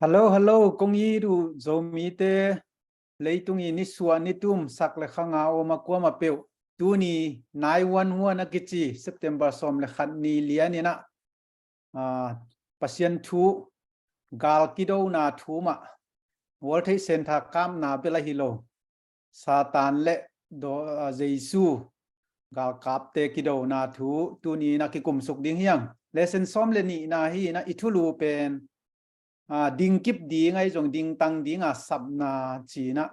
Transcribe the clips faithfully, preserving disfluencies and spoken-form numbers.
Hello, hello, kong it uh Zomite, leitung i nisuah nitum sak le khang a om a kuamah peuh. Tuni nine one one a kici September sawm le khat ni lian in ah, ah, Pasian thu, gal kidona thu mah, World Trade Center kapna bel ahi lo, Satan le do, ah, Jesu galkapte kidona thu tuni in ah kikumsuk ding hi hang. Lesson sawm le nihna hi in ah, i thulu pen, ah, dingkip ding ahi zong dingtang ding a sapna ci in ah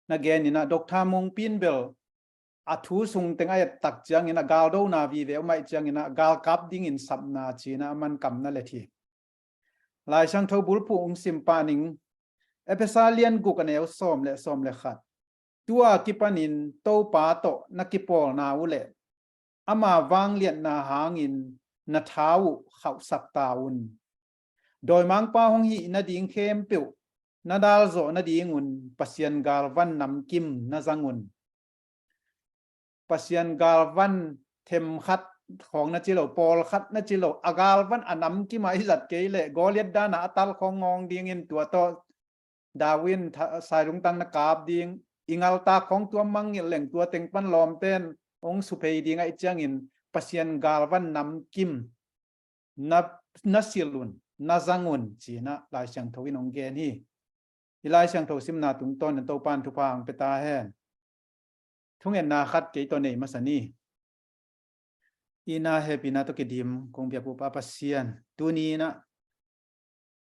na gen in ah, Doctor Mung Pin bel a thu sung teng a et tak ciangin ah galdona vive om ahih ciangin ah galkap dingin sapna ci in ah a man kam na let hi. Lai Siangtho bulphuh ung sim pah ning. Efesa lian guk a neu sawm le sawm le khat. Tua kipanin Topa tawh na kipawlna uh le ama vangliatna hangin na tha uh khauhsak ta un. Dawimangpa hong hih nading khempeuh na dalzawh nadingun Pasian galvan namkim na zang un. Pasian galvan themkhat khawng na ci lo, pawlkhat na ci lo, a galvan a namkim a i zat kei leh Goliath dana a tal khawng ngawng dingin tua tawh David in tha-, sailungtang na kap ding, i ngaltak khawng tua mangngilh leng tua teng pan lawmten hong suphei ding ahih ciangin Pasian galvan namkim na, na silh un, na zang un ci in ah Lai Siangtho in hong gen hi. I Lai Siangtho simna tungtawn in Topa in thupha hong pia ta hen. Thungetna khat kei tawh nei masa ni. Itna hehpihna tawh kidim kong biak uh Pa Pasian, tuni in ah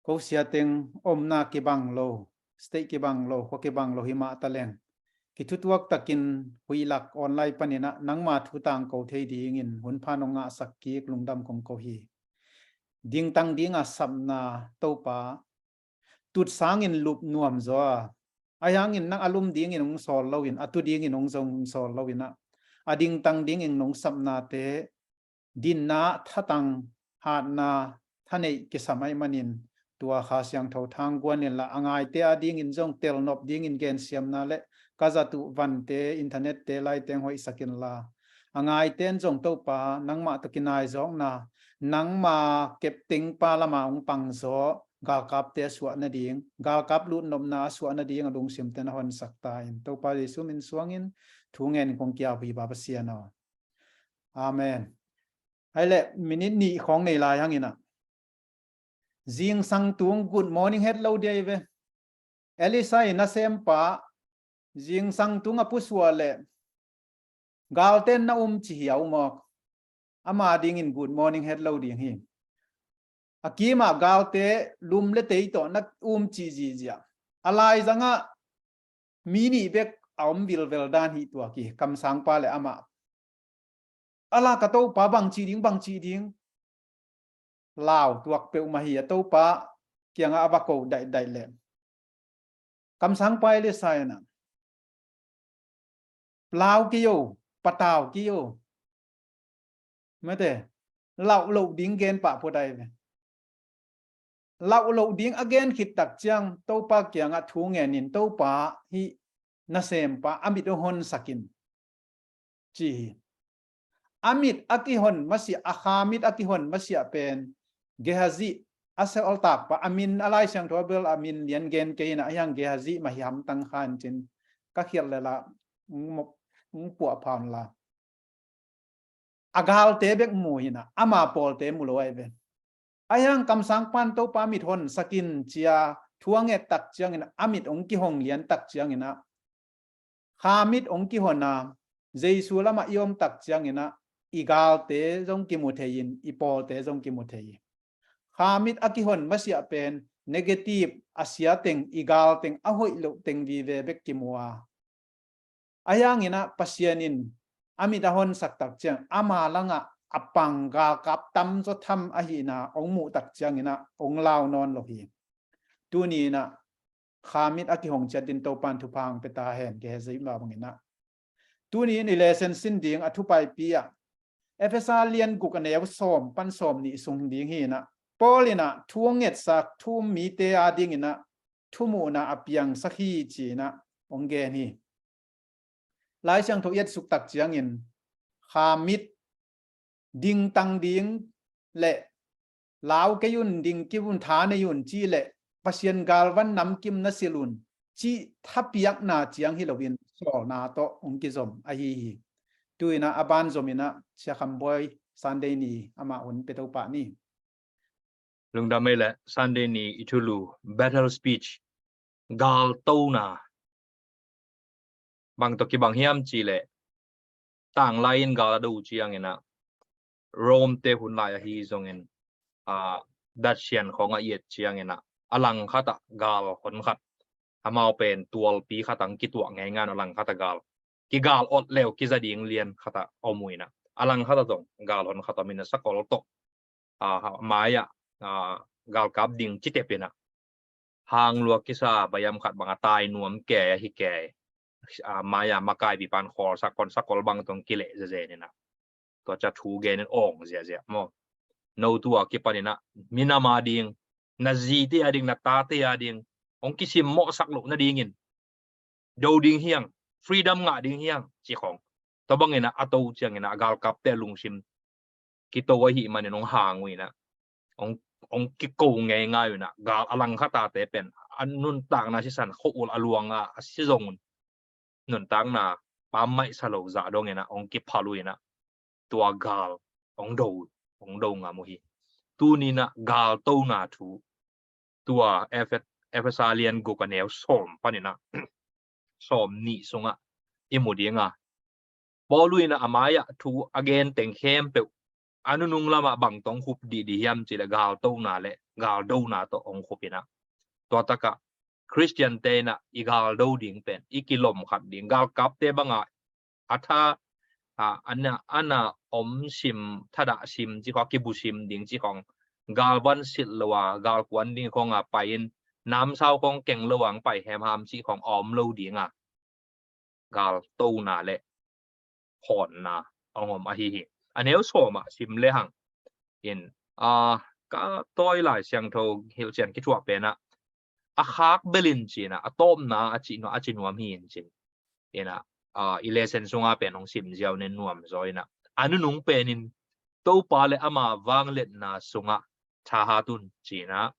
ko siateng omna kibang lo, state kibang lo, khua kibang lo hi mah ta leng, kithutuak takin huih lak online panin ah nangma thu tangko thei dingin hun pha nong ngahsak kik lungdam kong ko hi. Dingtang ding a sapna Topa, tut sangin lup nuam zaw a, ahi hangin nang a lum dingin hong sawl loin, a tu dingin hong zong sawl loin ah, a dingtang dingin nong sapnate dinna, thatang, hatna, thaneih kisam ahih manin tua Kha Siangtho thang guan inla, a ngaite a dingin zong telnop dingin gensiamna le ka zat uh vante, internet-te, laite hong hoihsak inla, a ngaite in zong Topa nangmah tawh kinaizawkna, nangma keptengpa lama hong pangzaw galkapte a suah nading, galkap lutnopna a suah nading a lungsimte na honsak ta in. Topa Jesu min suangin thu ngenin kong kiau hi Pa Pasian aw. Amen. Hai leh minute nih khawng nei lai hang in ah, zingsang tung good morning het lo dia hi ve. Elisha in nasempa zingsang tung a pusuah leh galten na um ci hi a um awk. Ama dingin good morning het lo ding hi. A kimah galte lum le tei tawh na um ci zihziah. A laizangah mi nih bek a om vilvel dan hi tuak hi, kamsangpa le amah. A la ka Topa bang cih ding, bang cih ding. Lau tuak peuhmah hi a, Topa kiangah a va ko daihdaih leh. Kamsangpa Elisha in ah, lau kei o, patau kei o. Mate, lauh loh ding gen pah phot ai ve. Lauh loh ding a gen khit tak ciang Topa kiangah thu ngenin, Topa, hih nasempa a mit hong honsak in, ci hi. A mit a kihon masiah, a kha mit a kihon masiah pen Gehazi, a sawltakpa, a min a Lai Siangtho bel a min lian gen kei in ah, ahi hang Gehazi mah hi hamtang kha in cin, ka khialh leh lah hong puahpha un la. A galte bek mu hi in ah, ama pawlte mu lo ai ve. Ahi hang kamsangpa in Topa mit honsak in ci a thu a nget tak ciangin ah, a mit hong kihong lian tak ciangin ah, kha mit hong kihon a, Jesu lamah i om tak ciangin ah, i galte zong kimu thei in, i pawlte zong kimu thei hi. Kha mit a kihon masiah pen negative, a sia teng, i gal teng, a hoih loh teng vive bek kimu a. Ahi hangin ah Pasian in a mit a honsak tak ciang, ama langah a pang galkap tamzaw tham ahihna hong muh tak ciangin ah hong lau nawn lo hi. Tuni in ah kha mit a kihong ciat dingin Topa in thupha hong pia ta hen, Gehazi mah bangin ah. Tuni in i lesson sin ding a thupaipi ah, Efesa lian guk a neu sawm pan sawm nih sung ding hi in ah, Paul in ah thu hong ngetsak thu um mite a dingin ah thumuhna a piangsak hi ci in ah hong gen hi. Lai Siangtho i etsuk tak ciangin, kha mit, dingtang ding le lau kei un, dingkip un, tha nei un ci le Pasian galvan namkim na silh un, cih thapiakna ciang hi loin sawlna tawh hong kizom ahi hi. Tu-in ah a banzom in ah Sia Kham Buai Sunday ni amah hun pia to pah ni. Lungdam ei leh Sunday ni i thulu battle speech, galtona. Bang tawh kibang hiam cih leh, tanglai in gal a do ciangin ah, Rome te hun lai ahi zongin, a, Dacian khawng a i et ciangin ah, a langkhat ah gal hon khat, amau pen tualpi khat ah kituak ngeingai, a langkhat ah gal, kigal awt leu kiza ding lian khat ah om uh in ah, a langkhat ah zong gal hon khat om in ah, sakol tawh, a, mai-ah, a, galkap ding ci tep in ah, hang lua kisa bayam khat bang a tai nuam kei ahi kei. A, mai-ah makaipi pan khawlsak kon sakol bang tawh kileh zezen in ah, tua ciang thu gen in awng ziahziah maw. No tua kipan in ah minam a ding, na zite a ding, na tate a ding, hong kisimmawhsak loh nadingin do ding hi hang, freedom ngah ding hi hang ci khawng. Tua bangin ah a to ciangin ah a galkapte lungsim kito ahih manin hong hang uh in ah, hong, hong kiko ngeingai uh in ah, gal a langkhat ate pen a nuntakna sisan khua-ul a luang a, a si zong un, nuntakna pammaih sa lo zah dongin ah hong kiphal uh in ah, tua gal hong do, hong do ngam uh hi. Tuni in ah galtona thu, tua Ephe-, Efesa lian guk a neu sawm panin ah sawm nih sungah i mu ding a, Paul in ah a mai-ah thu a gen teng khempeuh a nunung lamah bang tawh hong khup dihdih hiam cih leh, galtona leh galdona tawh hong khup in ah, tua takah Khristiante in ah i galdo ding pen, i kilom khat ding, galkapte bangah a tha, a, a na, a na om sim, thadah sim ci khawng, kibu sim ding ci khawng, galvan silh lo a, galkuan ding khawng a pai in, namsau khawng keng lo a hong pai hemham ci khawng a om lo ding a, galtona leh hawnna hong om ahi hi. A neu sawm ah sim le hang in, a, ka tawi Lai Siangtho hilhcian kithuah pen ah, a khak bel in ci in ah, a tawpna a ci nuam, a ci nuam hi in ci in ah, a, i lesson sungah pen hong sim ziau nen nuam zaw in ah, a nunung pen in Topa leh ama vangliatna sungah thahat un ci in ah,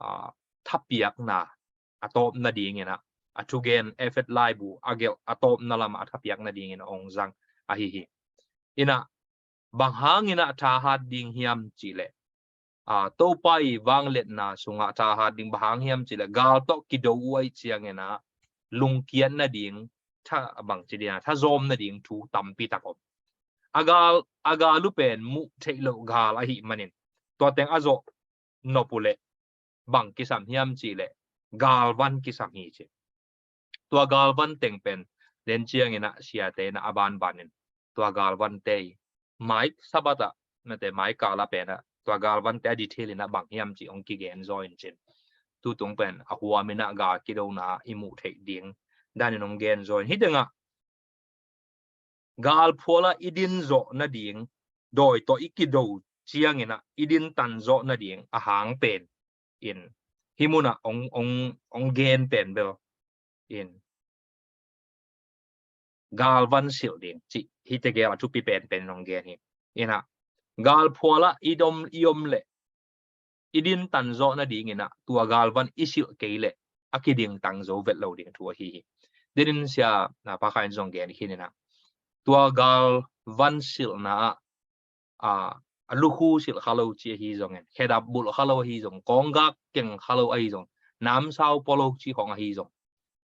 a, thapiakna a tawp nadingin ah, a thugen Efesa laibu a gelh a tawpna lamah a thapiak nadingin ah hong zang ahi hi. In ah, bang hangin ah thahat ding hiam cih leh, a, Topa i vangliatna sungah thahat ding bang hang hiam cih leh, gal tawh kido uh ahih ciangin ah lungkiat nading, tha, bang ci ding a, thazawm nading thu tampi tak om. A gal, a gal uh pen muh theih loh gal ahih manin, tua teng a zawh nop uh leh bang kisam hiam cih leh, galvan kisam hi ci. Tua galvan teng pen, den ciangin ah siate in ah a banbanin tua galvante i mai Sabbath ah, mate mai kal ah pen ah tua galvante a detail in ah bang hiam cih hong kigen zaw in ci in, tutung pen a huam in ah gal kidona i muh theih ding danin hong gen zaw in, hih tengah galphual ah i din zawh nading, dawi tawh i kido ciangin ah i din tan zawh nading a hang pen in, hih mun ah hong, hong, hong gen pen bel in, galvan silh ding cih hih tegel a thupi penpen in hong gen hi. In ah, galphual ah i dom, i om leh i din tan zawh nadingin ah tua galvan i silh kei leh a kidingtang zo vet lo ding thu ahi hi. Denin sia, na, Pakhat in zong gen khin in ah, tua galvan silhna ah, a, a lukhu silh kha lo ci ahi zongin, khedap bulh kha lo ahi zong, kawnggak keng kha lo ahi zong, namsau pua lo ci khawng ahi zong,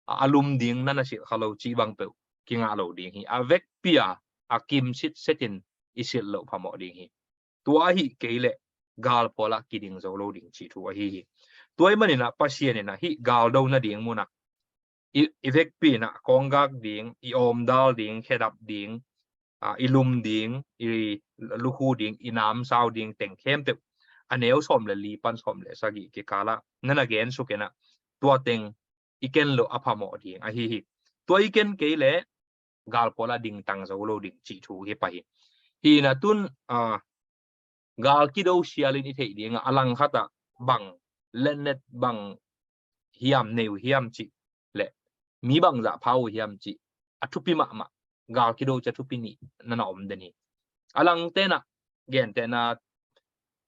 a, a lum ding na na silh kha lo ci bang peuh kingah lo ding hi. A vekpi a, a kim sitset in i silh loh phamawh ding hi. Tua ahih kei leh galphual ah kiding zo lo ding cih thu ahi hi. Tua ahih manin ah Pasian in ah hih galdo nading mun ah i, i vekpi in ah kawnggak ding, i awmdal ding, khedap ding, a, i lum ding, i lukhu ding, i namsau ding teng khempeuh a neu sawm leh li pan sawm leh sagih kikal ah na na gen suk in ah, tua teng i ken loh a phamawh ding ahi hi. Tua i ken kei leh galphual ah dingtang zo lo ding cih thu hi pah hi. Hi in ah tun, a, gal kido sialin i theih ding a, a langkhat ah bang letnet, bang hiam nei uh hiam cih leh, mi bangzah pha uh hiam cih a thupi mahmah, gal kido cih a thupi nih na na om den hi. A langte in ah, gentehna,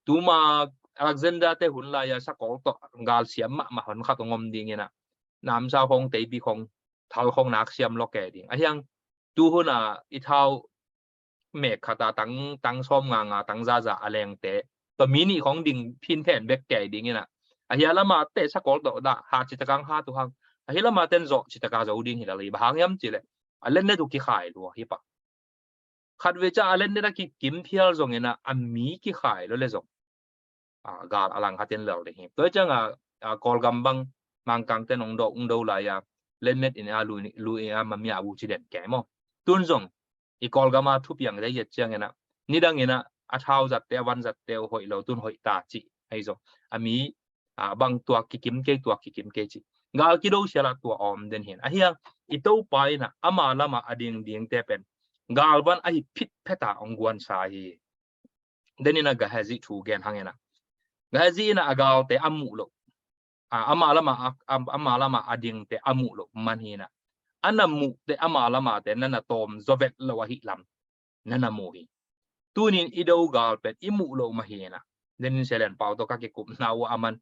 tuma Alexander te hun lai-a sakol tawh galsiam mahmah hon khat hong om ding inah, namsau khong, teipi khong, thal khong nak siam lawk kei ding. Ahiang tuhun a i thau mek khat a tang, tang sawm nga nga, tang za za a lengte, tua mi nih khong ding phin phen bek kei ding inah, ahi a lama te sakol tawh dah ha citakang ha tu hang, ahi lama ten zawh citaka zo ding hi lal hi. Bang hang hiam cileh a lennet uh kikhai lua hi pah. Khat vei ciang a lennet a kikim phial zong inah a mi kikhai lua le zong a, gal a lang khatin lel ding hi. Tua ciang a, a, Kawlgam bang Mangkang ten hong do, hong do lai-a lennet in a lui, lui in a mamia bu ci den kei maw. Tun zong i Kawlgam a thupiang te i et ciang inah, nidang inah a thau zatte, a van zatte uh hoih lo, tun hoih ta ci. Ahi zong a mi, a, bang tua kikim kei, tua kikim kei ci. Gal kido sial a tua om den hin. Ahiang i Topa inah ama lama a ding dingte pen galvan ahi phit pheta hong guansa hi. Den inah Gehazi thu gen hang inah, Gehazi inah a galte a muh loh, a, ama lama a, a, ama lama a dingte a muh loh man hi inah, a na muhte ama lamate na na tawm zaw vet lo ahi lam na na mu hi. Tunin i do gal pen i muh loh mah hi inah, den in Selen Pau tawh ka kikupna uh a man,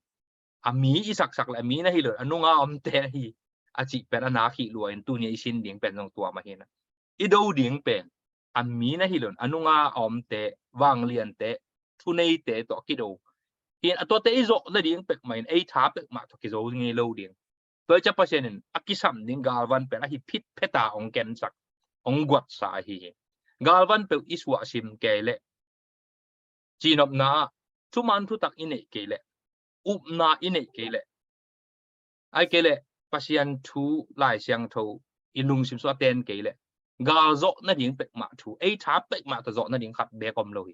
a mi i saksak le a mi na hi lo, a nunga omte ahi a cih pen a nak hi lua in, tunia i sin ding pen zong tua mah hi inah, i do ding pen a mi na hi lo, a nunga a omte, vangliante, thuneite tawh kido hi in, a tuate i zawh nading pekmah in ei tha pekmah tawh kizo ngei lo ding. Tua i cia Pasian in a kisam ding galvan pen ahi phit pheta hong kensak, hong guatsa ahi hi. Galvan peuh i suahsim kei leh, cihnopna ah thuman thutak i neih kei leh, upna i neih kei leh, ai kei leh Pasian thu, Lai Siangtho i lungsim sung a ten kei leh, gal zawh nading pekmah thu, ei tha pekmah tawh zawh nading khat bek om lo hi.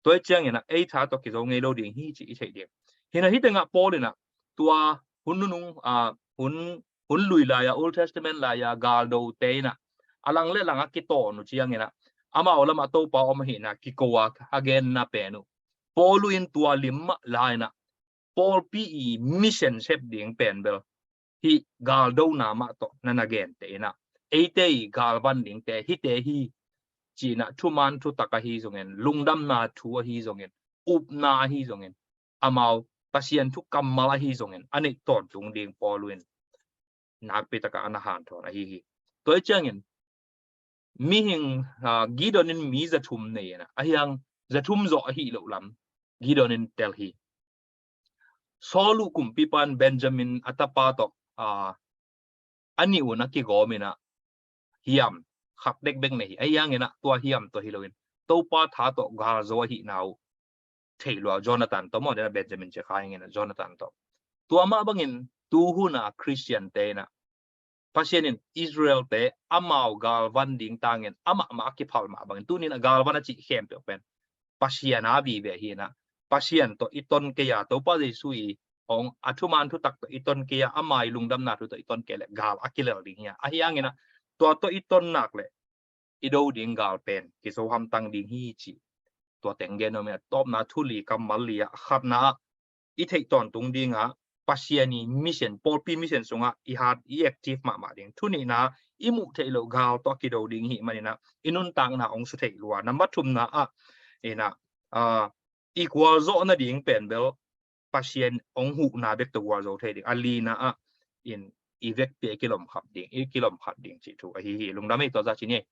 Tua i ciang inah ei tha tawh kizo ngei lo ding hi ci i theih ding. Hi inah hih tengah Paul inah tua hun nunung, a, hun, hun lui lai-a, Old Testament lai-a galdote inah a lang le lang a kitawn uh ciang inah amau lamah Topa om ahi inah kiko a a genna pen uh, Paul uh in tua lim mah la inah pawlpi i mission sep ding pen bel hih galdona mah tawh na na gente inah, eite i galvan dingte hihte hi ci inah, thuman thutak ahi zongin, lungdamna thu ahi zongin, upna ahi zongin, amau Pasian thu kammal ahi zongin a neih tawntung ding Paul uh in nakpi takah a na hanthawn ahi hi. Tua i ciangin mihing, a, Gideon in mi zathum nei inah, ahiang zathum zawh ahi loh lam Gideon in tel hi. Saul uh kumpipa in Benjamin a tapa tawh, a, a nih un a kigawm inah hiam khat dekbek nei hi. Ahiang inah tua hiam tawh hi loin Topa tha tawh galzo ahihna uh thei lua, Jonathan tawh maw, den a Benjamin ci kha ing inah Jonathan tawh. Tua mah bangin tuhun a Khristiante inah Pasian in Israel-te amau galvan ding tangin amah mah a kiphal mah bangin tunin a galvan a cih khempeuh pen Pasian a vive hi inah, Pasian tawh i ton kei a, Topa Jesu i hong a thuman thutak tawh i ton kei a, ama i lungdamna thu tawh i ton kei leh gal a kilel ding hi a, ahiang inah tua tawh i ton nak leh i do ding gal pen kizo hamtang ding hi ci. Tua teng gen om inah, tawpna thu li, kammal li ah, khatna ah i theih tawntung ding ah Pasian i mission, pawlpi mission sungah i hat, i active mahmah ding. Thu nihna, i muh theih loh gal tawh a kido ding hi man inah i nuntakna hong su theih lua. Number thumna ah inah, a, i gualzawh nading pen bel Pasian hong huhna bek tawh gualzo thei ding. A lina ah in i vekpi a kilomkhat ding, i kilomkhat ding cih thu ahi hi. Lungdam ei, tua za ci ni ei.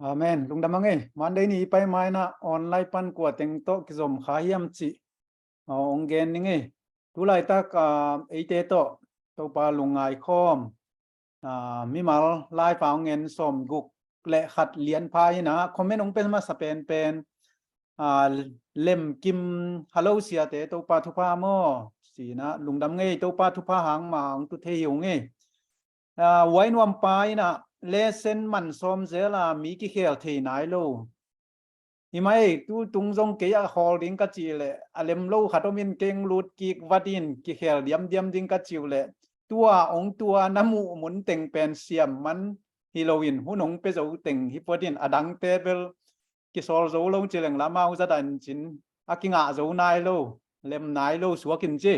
Amen. Lungdam ang ei. Monday ni i pai ma inah online pan kua teng tawh kizom kha hiam cih, a, hong gen ning ei. Tu laitak, a, eite tawh Topa lungngai khawm, a, mimal live a hong en sawmguk le khat lian pha inah comment hong pe masa penpen, a, Lem Kim, "Hello siate, Topa thupha maw?" ci inah, "Lungdam ngei, Topa thupha hang mah hong tu thei hi ung ei." A, Huai Nuam pa inah, "Lesson man sawm zel a mi kikhel thei nai lo. Hi mah ei, tu tung zong kei a khawl ding ka cih leh a lem lo khat om in keng lut kik vat in kikhel diamdiam ding ka cih uh leh, tua hong tua na muh mun teng pen siam man hi loin hun hong pia zo teng hi phot in, a dangte bel kisawl zo lo ci leng lam a uh za dan cin, a kingah zo nai lo, lem nai lo suak in ci."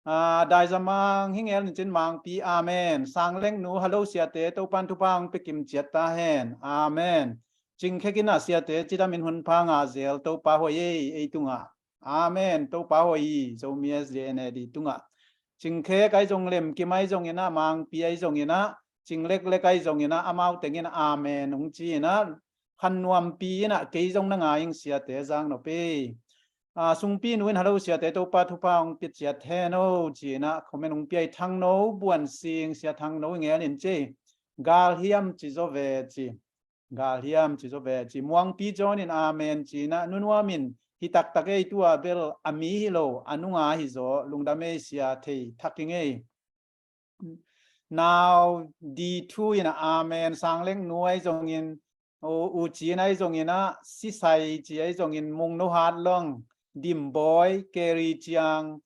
A, Daizamang Hingel in cin, "Mangpi, amen." Sangleng nu, "Hello siate, Topan thupha hong pia kim ciat ta hen, amen." Cingkhek in ah, "Siate cidam in hun pha ngah zel, Topa hoih ei, ei tungah." Amen. Topa hoih hi. Zomi S D N A D tungah Cingkhek ahi zong, Lemkim ahi zongin ah, Mangpi ahi zongin ah, Cingleklek ahi zongin ah, amau tengin amen hong ci-in ah, khan nuampi in ah, kei zong na ngai ing siate, zang nop ei. Ah, Sungpi nu in, "Hello siate, Topa thupha hong pia ciat hen o," ci-in ah comment hong pia hi. Thangno Buan Sing, Sia Thangno i ngen in ci. Gal hiam ci zaw ve ci. Gal hiam ci zaw ve ci. Muangpi John in amen ci-in ah, Nu Nuam in, "Hi taktak ei, tua bel a mi hi lo, a nunga hi zaw, lungdam ei sia, thei thak ing ei." Nau D two in ah amen, Sang Leng Nu ahi zongin, U, U Cin ahi zongin ah, Sisai ci ahi zongin, Mung No Hat Long, Dim Bawi, Keri Ciang,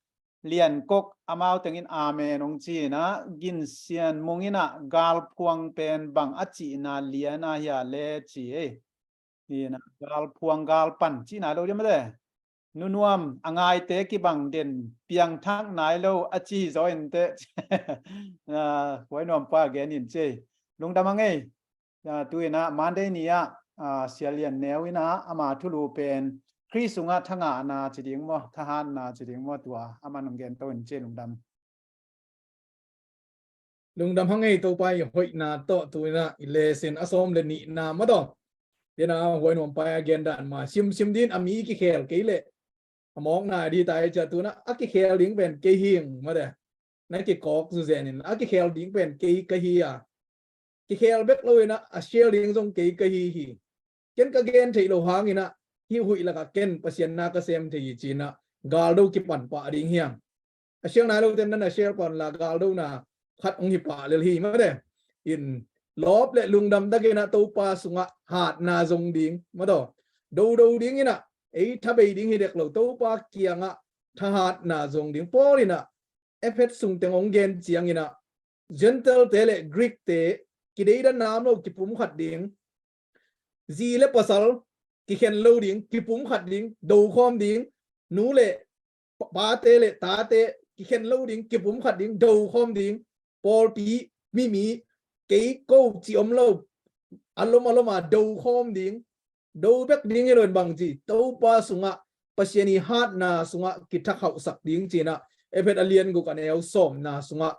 Lian Kok, amau tengin amen hong ci-in ah, Gin Sian Mung in ah, "Galphuang pen bang a cihna lian a hia le?" ci ei. Hi in ah, galphuang, galpan cihna lo diam a de. Nu Nuam, a ngaite kibang den, piangthak nai lo a ci zaw in teh. Ah, Huai Nuam pa gen in ci ei. Lungdam hang ei. Ah, tu-in ah Monday ni ah, ah, Sia Lian Neu in ah ama thulu pen Khrih sungah thangahna ci ding maw, thahatna ci ding maw, tua aman hong gen to in ci ei, lungdam. Lungdam hang ei, Topa i hoihna tawh tu-in ah i lesson a sawm le nihna mah tawh. Tua in ah Huai Nuam pa a gen dan mah, simsim ding a mi kikhel kei leh, a mawkna ding ta ei cia, tu-in ah a kikhel ding pen kei hi ing mah de. Na kikawk zuzen in, a kikhel ding pen kei ka hi a. Kikhel bek lo-in ah, a share ding zong kei ka hi hi. Ken ka gen theih lo hangin ah, hih huih lakah ken Pasian na ka sem thei hi ci-in ah, galdo kipan pah ding hi hang. A share nai lote nan a share pah un la, galdona khat hong hi pah lel hi mah de. In lawp le lungdam takin ah Topa sungah hatna zong ding mah tawh. Dodo dingin ah, ei tha bei ding hi dek lo, Topa kiangah thahatna zong ding. Paul in ah Efesa sung teng hong gen ciangin ah, Gentile-te le Greek-te, kideidanna om lo, kipumkhat ding. Zi le pasal, kikhen lo ding, kipumkhat ding, dokhawm ding. Nu le pa-, pate le tate, kikhen lo ding, kipumkhat ding, dokhawm ding. Pawlpi, mimi, kei ko ci om lo, a lom a lom a dokhawm ding. Do bek ding hi lo in bang ci, Topa sungah, Pasian i hatna sungah kithakhauhsak ding ci-in ah, Efesa a lian guk a neu sawmna sungah,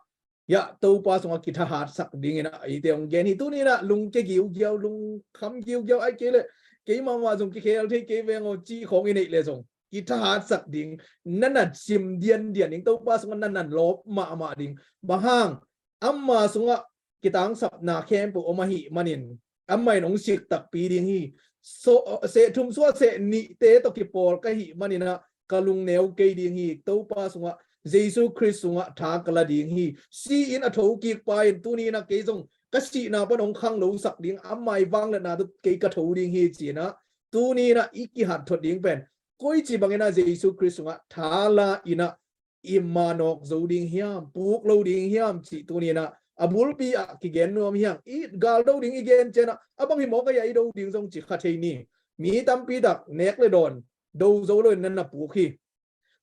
ya, Topa sungah kithahatsak dingin ah eite hong gen hi. Tuni-in ah lungkia giugiau, lungkham giugiau, ahih kei leh kei mahmah zong kikhel thei kei veng aw ci khawng i neih leh zong, kithahatsak ding, na na sim diandian ding, Topa sungah na na lawp mahmah ding. Bang hang, ama sungah kitangsapna khempeuh om ahih manin, amah in hong sik takpi ding hi. So, seh thum suah seh nihte tawh kipawl ka hih manin ah, ka lungneu kei ding hi. Topa sungah, Jesu Khrist sungah tha ka la ding hi. Si-in a thokik pa in tuni-in ah kei zong ka sihna pan hong khanglosak ding, ama i vangliatna tawh kei ka tho ding hi ci-in ah, tuni-in ah i kihat thot ding pen, koici bangin ah Jesu Khrist sungah tha la-in ah i manawk zo ding hiam, puk lo ding hiam cih tuni-in ah a bulpi ah kigen nuam hi hang. I galdo ding i gen ciangin ah, a bang hi mawk a, i do ding zong ci kha thei ni. Mi tampi tak nek le dawn do zo loin nan na puk hi.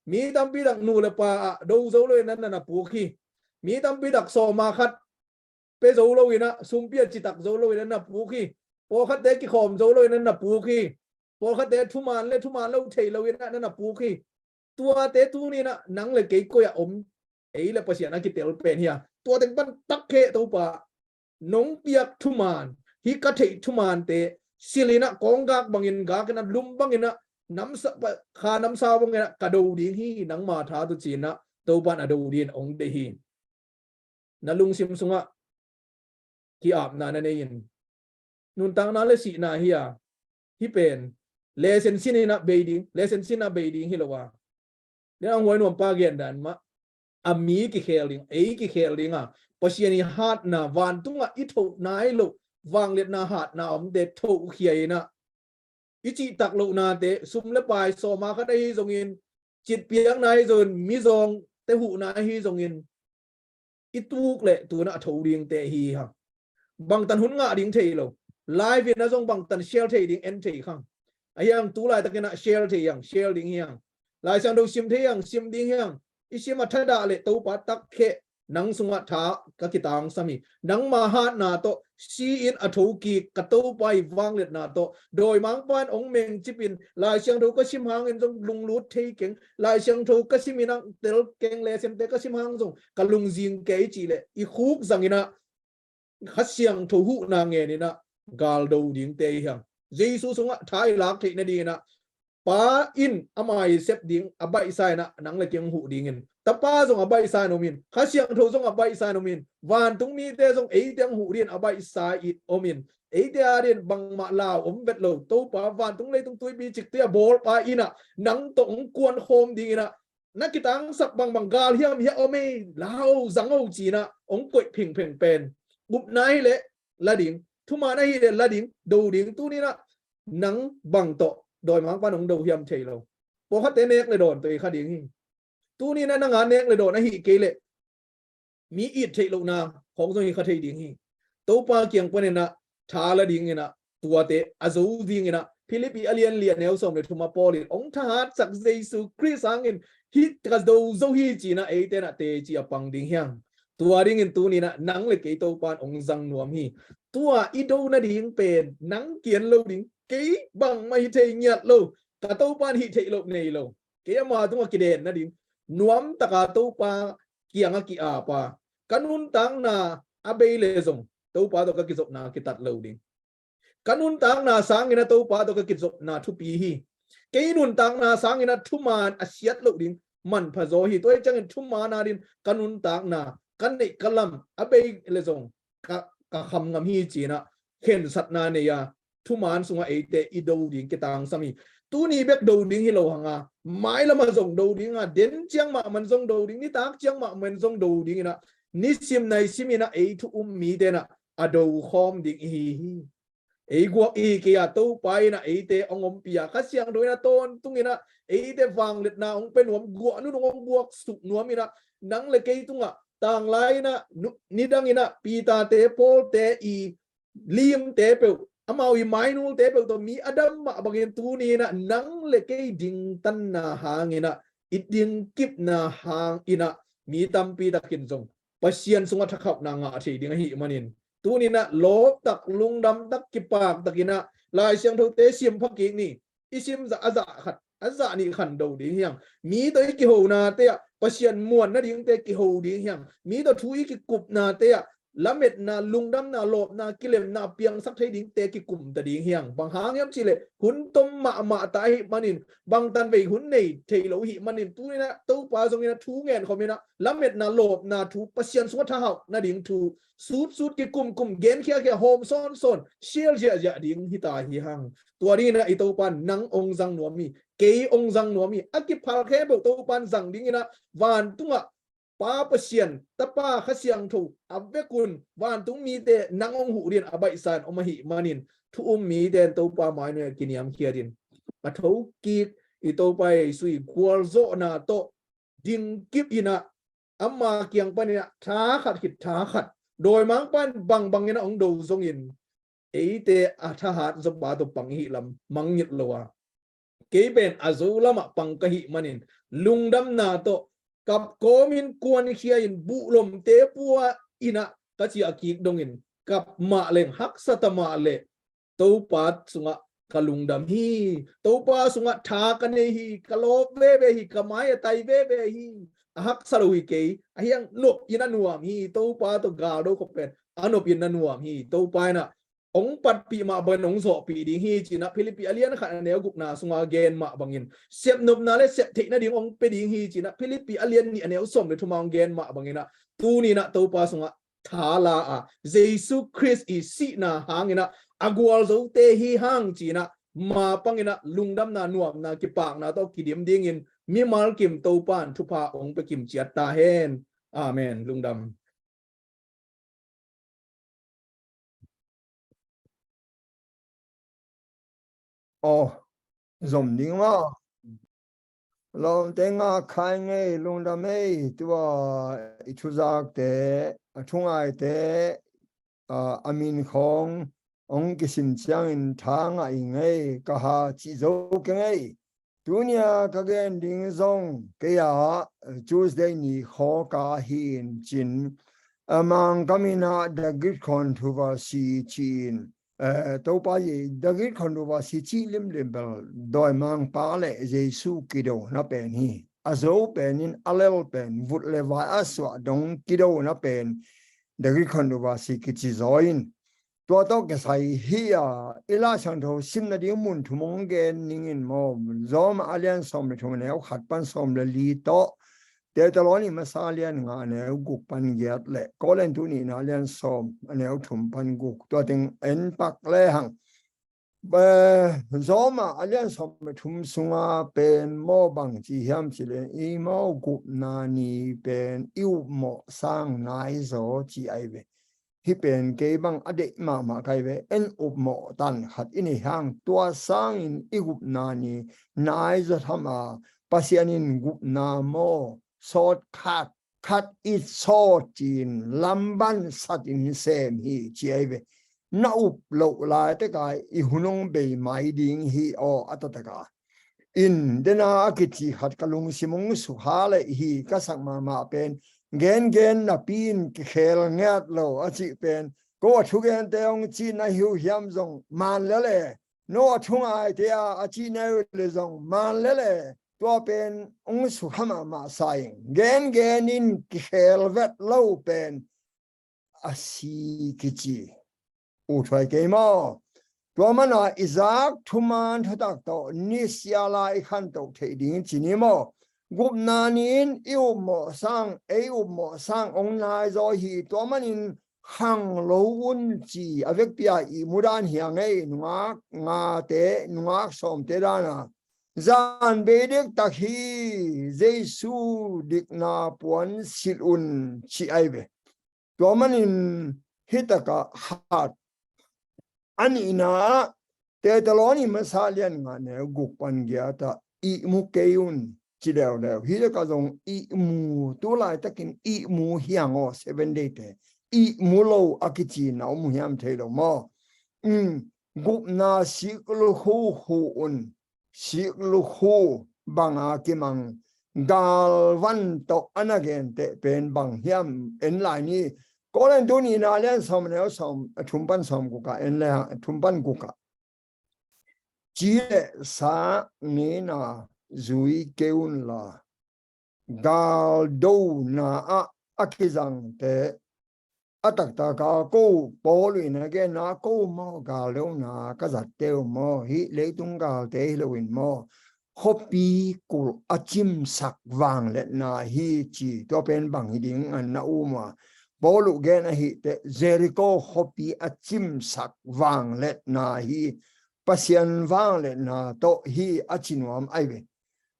Mi tampi tak nu le pa ah do zo loin nan na puk hi. Mi tampi tak sawma khat pia zo loin ah, sumpi a citak zo loin nan na puk hi. Pawlkhatte kikhawm zo loin nan na puk hi. Pawlkhatte thuman le thuman lo thei loin ah nan na puk hi. Tuate tuni-in ah nang le kei koi ah om, ei le Pasian a kitel pen hi a. Tua teng pan takheh, Topa, nong piak thuman, hih ka theih thumante, sil-in ah, kawnggak bangin gak-in ah, lum bangin ah, namsa, kha namsau bangin ah ka do ding hi, nangma tha tawh ci-in ah Topa in a do dingin hong deih hi. Na lungsim sungah ki-apna na nei in, nuntakna le sihna hi a, hih pen lesson sin in ah bei ding, lesson sin ah bei ding hi lo a. Tua ahih manin Huai Nuam pa gen dan mah, a mi kikhel ding, ei kikhel ding a, Pasian i hatna, vantungah i thoh nai loh vangliatna hatna omte thohkhia in ah, i cihtak lohnate, sum le pai, sawma khat ahi zongin, citpiakna ahi zongin, mizawngte huhna ahi zongin, i tuk leh tu-in ah a tho dingte hi hang. Bangtan hun ngah ding thei lo. Live in ah zong bangtan share thei ding en thei khang. Ahi hang tu laitakin ah share thei hang, share ding hi hang. Lai Siangtho sim thei hang, sim ding hi hang. I sim a thadah leh Topa takheh nang sungah tha ka kitangsam hi. Nangma hatna tawh si-in a thokik ka Topa ii vangliatna tawh dawimangpa in hong mengcipin Lai Siangtho ka sim hangin zong lunglut thei keng, Lai Siangtho ka simin ah tel keng, leh siamte ka sim hang zong ka lungzing kei cih leh i khuk zangin ah Kha Siangtho huhna ngenin ah galdo dingte i hi hang. Jesu sungah tha i lak theih nadingin ah Pa in ama i sep ding a baihsa in ah nang le kei hong huh dingin, Tapa zong a baihsa in om in, Kha Siangtho zong a baihsa in om in, vantung mite zong eite hong huh dingin a baihsa in om in, eite adingin bangmah lau om vet lo, Topa vantung leitung tuipi ciktui a bawlpa in ah nang tawh hong kuan khawm dingin ah na kitangsap bangbang gal hiam hiah om ei, la o, zang o ci-in ah hong koih phingpheng pen, upna hi leh la ding, thuman ahi leh la ding, do ding. Tuni-in ah nang bang tawh dawimangpa in hong do hiam thei lo. Pawlkhatte nek le dawn tawh i kha ding hi. Tuni-in ah nang a nek le dawn ahih kei leh mi it theih lohna khawng zong hi kha thei ding hi. Topa kiang panin ah tha la dingin ah tuate a zo dingin ah Philippi a lian li a neu sawm le thum ah Paul in hong thahatsak Jesu Khrist hangin hih ka do zo hi ci-in ah eite in ah teci a pang ding hi hang. Tua dingin tuni-in ah nang le kei Topa in hong zang nuam hi. Tua i do nading pen nang kiang lo ding, kei bangmah hi thei ngiat lo, ka Topa in hih theih loh nei lo. Kei ama tungah kiden nading, nuamtaka Topa kiangah ki-apa, ka nuntakna a bei le zong Topa tawh ka kizopna kitat lo ding. Ka nuntakna sangin ah Topa tawh ka kizopna thupi hi. Kei nuntakna sangin ah thuman a siat loh ding manpha zaw hi. Tua hi ciangin thuman adingin ka nuntakna, ka neih ka lam a bei le zong ka, ka kham ngam hi ci-in ah khensatna nei a, thuman sungah eite i do ding kitangsam hi. Tuni bek do ding hi lo hang a, mailam ah zong do ding a, den ciang mahmah in zong do ding, nitak ciang mahmah in zong do dingin ah, nisim naisim in ah ei thu um mite in ah a do khawm ding i hi hi. Ei guak i hi kei a, Topa in ah eite hong ompih a, Kha Siangtho in ah tawntungin ah eite vangliatna hong pia nuam, guah nunung hong guaksuk nuam in ah, nang le kei tungah tanglai in ah, nu-, nidang in ah Peter-te, Paul-te ii limte peuh, amau ii mainulte peuh tawh mi a dam mah bangin tuni-in ah nang le kei dingtanna hangin ah, i dingkipna hangin ah mi tampi takin zong Pasian sungah thakhauhna ngah thei ding ahih manin, tuni-in ah lawptak, lungdamtak, kipaktakin ah Lai Siangthote sim pha kik ni. I sim zah a zah khat, a zah nih khan do ding hi hang. Mi tawh i kihonate ah Pasian muan nadingte kiho ding hi hang. Mi tawh thu i kikupnate ah lametna, lungdamna, lawpna, kilemna piangsak thei dingte kikum ta ding hi hang. Bang hang hiam cih leh hun tom mahmah ta ahih manin, bangtan vei hun nei thei lo ahih manin, tuni-in ah Topa zongin ah thu ngen khawmin ah lametna, lawpna thu, Pasian sungah thahauh nading thu sutsut, kikumkum, genkhiakhia, hawm sawnsawn, sial ziahziah ding hi ta hi hang. Tua dingin ah i Topa in nang hong zang nuam hi, kei hong zang nuam hi. A kiphal khempeuh Topa in zang dingin ah vantungah Pa Pasian, Tapa, Kha Siangtho a vekun vantung mite nang hong huh dingin a baihsa in om ahih manin, thu um mite in Topa mainuai ah kiniamkhiat in, a thokik i Topa Jesu ii gualzawhna tawh dingkip in ah, ama kiang panin ah tha khat khit tha khat, dawimangpa in bangbangin ah hong do zongin, eite a thahat zawpa tawh pang i hih lam mangngilh lo a, kei pen a zo lamah pang ka hih manin, lungdamna tawh kap kawmin kuankhia-in buhlomte pua-in ah ka ciah kik dongin, kap mah leng, haksa ta mah leh, Topa sungah ka lungdam hi. Topa sungah tha ka nei hi. Ka lawp veve hi. Ka mai a tai veve hi. A haksa lo hi kei. Ahi hang nopin a nuam hi. Topa tawh galdo khop pen a nopin a nuam hi. Topa in ah hong patpih mah bangin hong zawhpih ding hi ci-in ah Philippi a lian khat a neu gukna sungah gen mah bangin, sepnopna le septheih nading hong pia ding hi ci-in ah Philippi a lian nih a neu sawm le thum ah hong gen mah bangin ah, tuni-in ah Topa sungah tha la a, Jesu Khrist ii sihna hangin ah a gualzote hi hang ci-in ah, mapangin ah lungdamna, nuamna, kipakna tawh kidim dingin mimal kim Topa in thupha hong pia kimciat ta hen. Amen. Lungdam. Aw, zom ding maw? Lawmte ngah khai ngei, lungdam ei. Tua i thuzakte, a thungaite, a, a min khawng hong kisin ciangin tha ngah i ngei, ka ha cih zo keng ei. Tunia ka gen ding zong kei a Tuesday ni khawka hi-in cin, a Mangkam in ah the great controversy ci-in, eh, Topa Ye-, the great controversy cih limlim bel dawimangpa le Jesu kidona pen hi. A zo pen in a lel pen vut le vai a suah dong kidona pen the great controversy kici zaw in. Tua tawh kisai hi a, i Lai Siangtho sim nading mun thum hong gen ning in maw, Rom a lian sawm le thum a neu khat pan sawm le li tawh, Thessaloni masa lian nga a neu guk pan giat le Korintu nihna lian sawm a neu thum pan guk, tua teng en pak lehang. Ba, Rom a lian sawm le thum sunga pen maw bang ci hiam cih leh, i maw gupna ni pen i upmawh sang nai zaw ci ahi ve. Hih pen kei bang a deih mahmah ka hi ve. En upmawh tan khat i nei hang, tua sangin i gupna ni nai zaw tham a, Pasian in gupna maw sawt khat, khat i sawt ci-in lamban sat in sem hi ci ahi ve. Na up loh laitak a i hun hong bei mai ding hi aw, a taktak a. In dena a kici khat ka lungsim hong sukha leh hi ka sak mahmah pen, gengen napi in kikhel ngiat lo a cih pen, ko a thugente hong cih na hi uh hiam zong man lel e, no a thungaite a, a cih na hi uh leh zong man lel e, tua pen hong sukha mahmah sa ing. Gengen in kikhel vet lo pen a si kici. U thuai kei maw? Tua mana i zak thuman thutak tawh nisiala i khantoh theih ding ci ni maw? Gupna ni-in i upmawh sang, ei upmawh sang hong nai zaw hi. Tua manin khang lo un ci a vekpi a i mudan hi a ngei, nungak ngate, nungak sawmte dana. Zan bei diktak hi, Jesu dikna puan silh un ci ahi ve. Tua manin hih takah khat a nihna ah Thessaloni masa lian nga neu guk pan giat ah ihmu kei un ci leuleu. Hih takah zong ihmu, tu laitakin ihmu hi hang aw, Seven Day te. Ihmu lo a kici na om uh hiam thei lo maw? Um, gupna sik lukhu khu un, sik lukhu banga kimang galvan tawh a na genteh pen bang hiam en lai ni. Korintu nihna lian sawm a neu sawm, a thum pan sawm guk ah en le hang, a thum pan guk ah. Ci le sa ngeina zui kei un la, galdona ah a kizangte, a taktak a ko Paul in a genna, ko maw galdona ka zatte uh maw, hih leitung galte hi loin maw, khuapi kulh a cimsak vangliatna hi ci, tua pen bang hi ding a na um a. Paul uh gen ahih teh Jericho khuapi a cimsak vangliatna hi, Pasian vangliatna tawh hi a ci nuam ahi ve.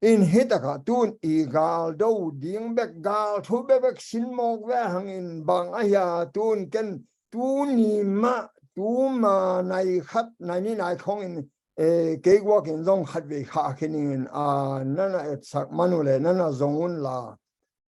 In hih takah tun i galdo ding bek, gal thu bekbek sin mawk ve hangin bang ahi a, tun ken tuni mah, tuma nai khat, nai nih, nai khawngin, eh, kei guakin zong khatvei khah khin ning in, a, na na etsak man uh leh na na zong un la.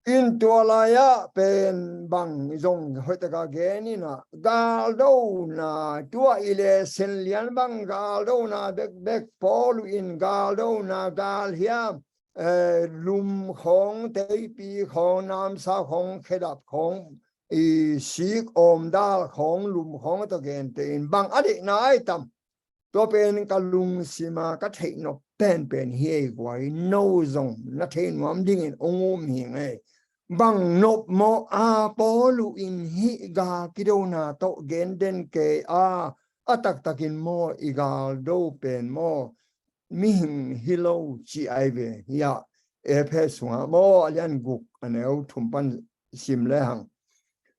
In tua lai-ah pen bang zong hoih takah gen in ah, galdona, tua i le sen lian bang galdona bekbek, Paul in galdona gal hiam, eh, lum khawng, teipi khawng, namsau khawng, khedap khawng, i sik awmdal khawng, lum khawng tawh genteh in bang a deihna ai tam. Tua pen ka lungsima ka theihnop penpen hi ei guai, no zong na thei nuam dingin hong um hi ngei. Bang nop maw a, Paul in hih gal kidona tawh gen den kei a, a taktakin maw i galdo pen maw mihing hi lo ci ai ve. Hiah Efesa sungah maw a lian guk a neu thum pan sim lehang,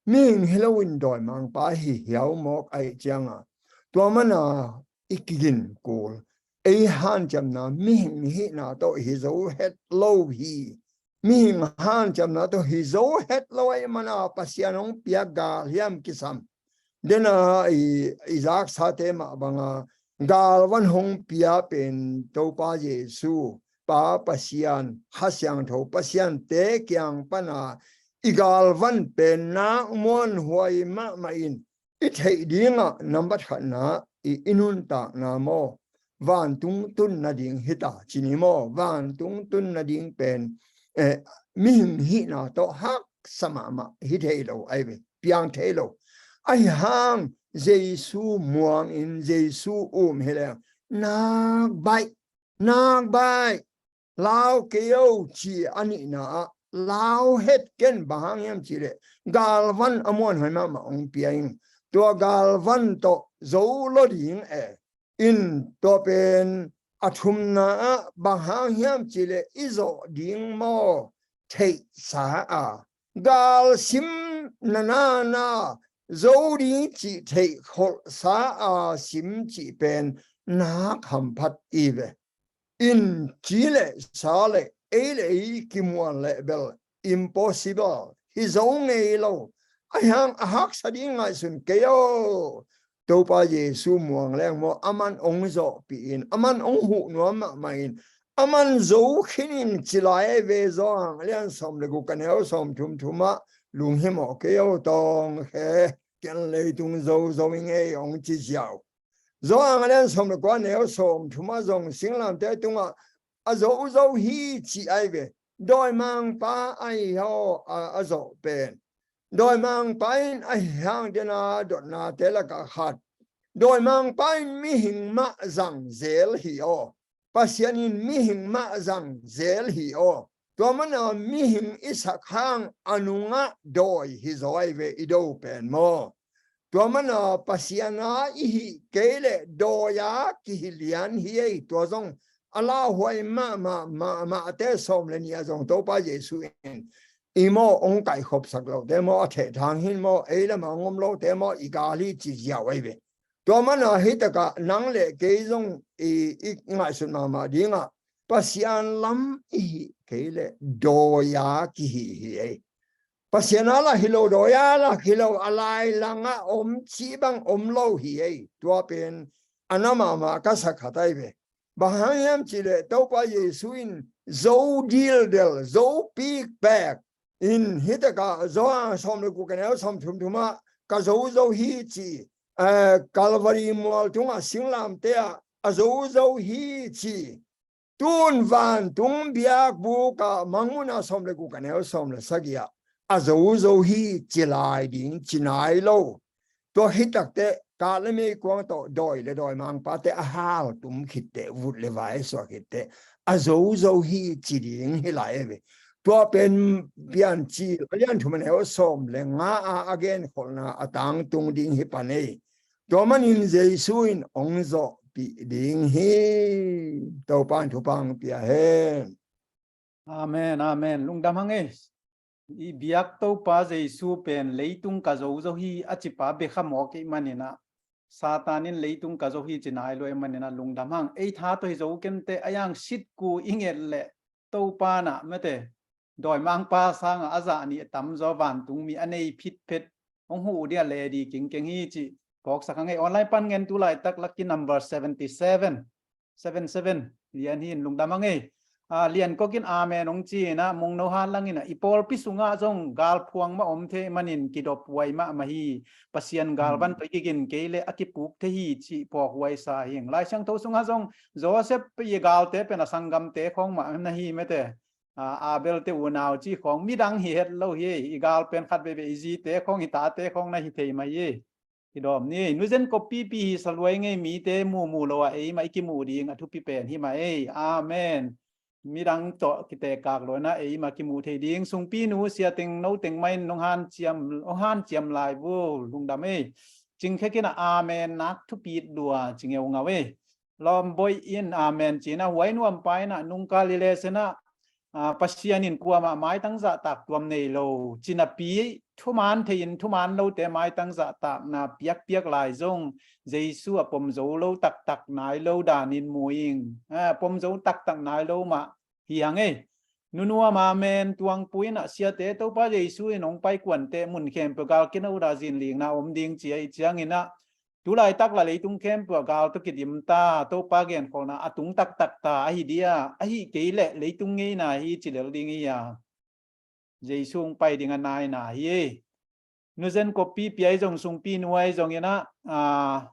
mihing hi loin dawimangpa hi hiau mawk aih cianga, tua mana i kigin kul, ei hanciamna mihing hihna tawh hi zo het lo hi. Mihing hanciamna tawh hi zo het lo aih mana Pasian hong piak gal hiam kisam. Dena i, i zaksate mah banga galvan hong pia pen Topa Jesu, Pa Pasian, Kha Siangtho Pasian te kiang pana i galvan pen nak muanhuai mahmah in i theih dingah nambat khatna i, i nuntakna maw, vantung tun nading hita ci ni maw? Vantung tun nading pen, eh, mihing hihna tawh haksa mahmah hi thei lo ahi ve, piang thei lo. Ahi hang Jesu muangin Jesu um hi leng, nak baih, nak baih, lau kei o, ci a nihna ah, lau het ken, bang hang hiam cih leh galvan a muanhuai mahmah hong pia ing. Tua galvan tawh zo lo ding e. In tua pen a thumna ah bang hang hiam cih leh i zawh ding maw theihsa a, gal sim na na na, zo ding cih theih kholhsa a sim cih pen nak hamphat i ve. In ci le sa le ei le ei kimuan le bel impossible, hi zo ngei lo. Ahi hang a haksa ding ngaihsun kei o. Topa Jesu muang leng maw, aman hong zawhpih in, aman hong huh nuam mahmah in, aman zo khin in ci lai ve. Johan a lian sawm le guk a neu sawm thum thum ah, lunghimawh kei o, tawng khe, ken leitung zo zo i ngei hong ci ziau. Johan a lian sawm le kua neu sawm thum ah zong singlamteh tungah a zo zo hi ci ahi ve. Dawimangpa ahi haw a, a zawh pen. Dawimangpa in ahi hang dena dotnate lakah khat. Dawimangpa in mihing mah zang zel hi aw. Pasian in mihing mah zang zel hi aw. Tua mana mihing i sak hang a nungah dawi hi zaw ahi ve i do pen maw? Tua mana Pasian a i hih kei leh dawi a kihilian hi ei. Tua zong a lauhuai mahmah, mahmahte sawm le nih ah zong Topa Jesu in i maw hong kaihkhopsak lote maw, a thehthang hin maw, ei lamah hong om lote maw, i gal hi ci ziau ahi ve. Tua mana hi takah nang le kei zong i, i ngaihsut mahmah dingah Pasian lam i hih kei leh dawi a kihih hi ei. Pasian a lah hi lo, dawi a lah hi lo, a lai langah om cih bang om lo hi ei. Tua pen a na mahmah ka sak khat ahi ve. Bang hang hiam cih leh Topa Jesu in zo dildel, zo pikpek in hi takah Johan sawm le guk a neu sawm thum thum ah ka zo zo hi ci, eh, Calvary mual tungah singlamteh ah a zo zo hi ci. Tun vantung biakbuk ah Mangmuhna sawm le guk a neu sawm le sagih ah a zo zo hi ci lai ding ci nai lo. Tua hi takteh kah le meikuang tawh dawi le dawimangpate a haltum khitteh, vut le vai suak khitteh a zo zo hi ci ding hi lai e ve. Tua pen Piancil a lian thum a neu sawm le nga a a genkholhna a tangtung ding hi pan ei. Tua manin Jesu in hong zawhpih ding hi. Topa in thupha hong pia hen. Amen, amen. Lungdam hang ei. I biak Topa Jesu pen leitung ka zo zo hi a cipa bekha mawk ei maninah, Satan in leitung ka zo hi ci nai lo ei maninah lungdam hang. Ei tha tawh hi zo kenteh a yang sitku i nget leh Topa nah mete dawimangpa sangah a zah nih a tamzaw vantungmi a nei phitphet hong huh uh ding a ledi kingkeng hi cih phawksak hang ei. Online pan ngen tu laitak lucky number seventy seven, seven seven lian hi in lungdam hang ei. Ah, Lian Kok in amen hong ci inah, Mungno Hanlang inah i pawlpi sungah zong galphuang mah om thei manin kidop huai mahmah hi. Pasian galvan tawh i kigin kei leh a kipuk thei hi cih phawk huaisa hi ing. Lai Siangtho sungah zong Joseph i galte pen a sanggamte khawng mah na hi mete. Ah, Abel te unau ci khawng midang hi het lo hi. I gal pen khat veve i zite khawng, i tate khawng na hi thei mah hi. I dawm ni, nuzen koppipi hi saluai ngei mite muhmuh lo ah eimah i kimuh ding a thupi pen hi mah ei. Amen. Midang tawh kitekak lo inah eimah kimuh thei ding. Sungpi nu sia teng no teng mah in nong hanciam, nong hanciam lai vul. Lungdam ei. Cingkhek inah amen nak thupi lua ci ngeungau ei. Lawmboih in amen ci inah, huai nuampa inah nungkal i le senah, ah, Pasian in kuamah maitang zahtak tuam nei lo ci napi thuman thei in thuman lote maitang zahtakna piakpiak lai zong Jesu a pom zo lo taktak nai lo danin mu ing. Ah, pom zo taktak nai lo mah hi hang ei. Nunuam amen tuangpu inah siate Topa Jesu in hong paikuanteh mun khempeuh gal kinoda zinlikna om ding ci ahi cianginah, tu laitak lah leitung khempeuh ah gal tawh kidim ta, Topa genkholhna a tung taktak ta ahi dia, ahi kei leh leitung ngeina hi ci lel ding hi a. Jesu hong pai ding a naina hi ei. Nuzen koppipi ahi zong, sungpi nu ahi zong inah, ah,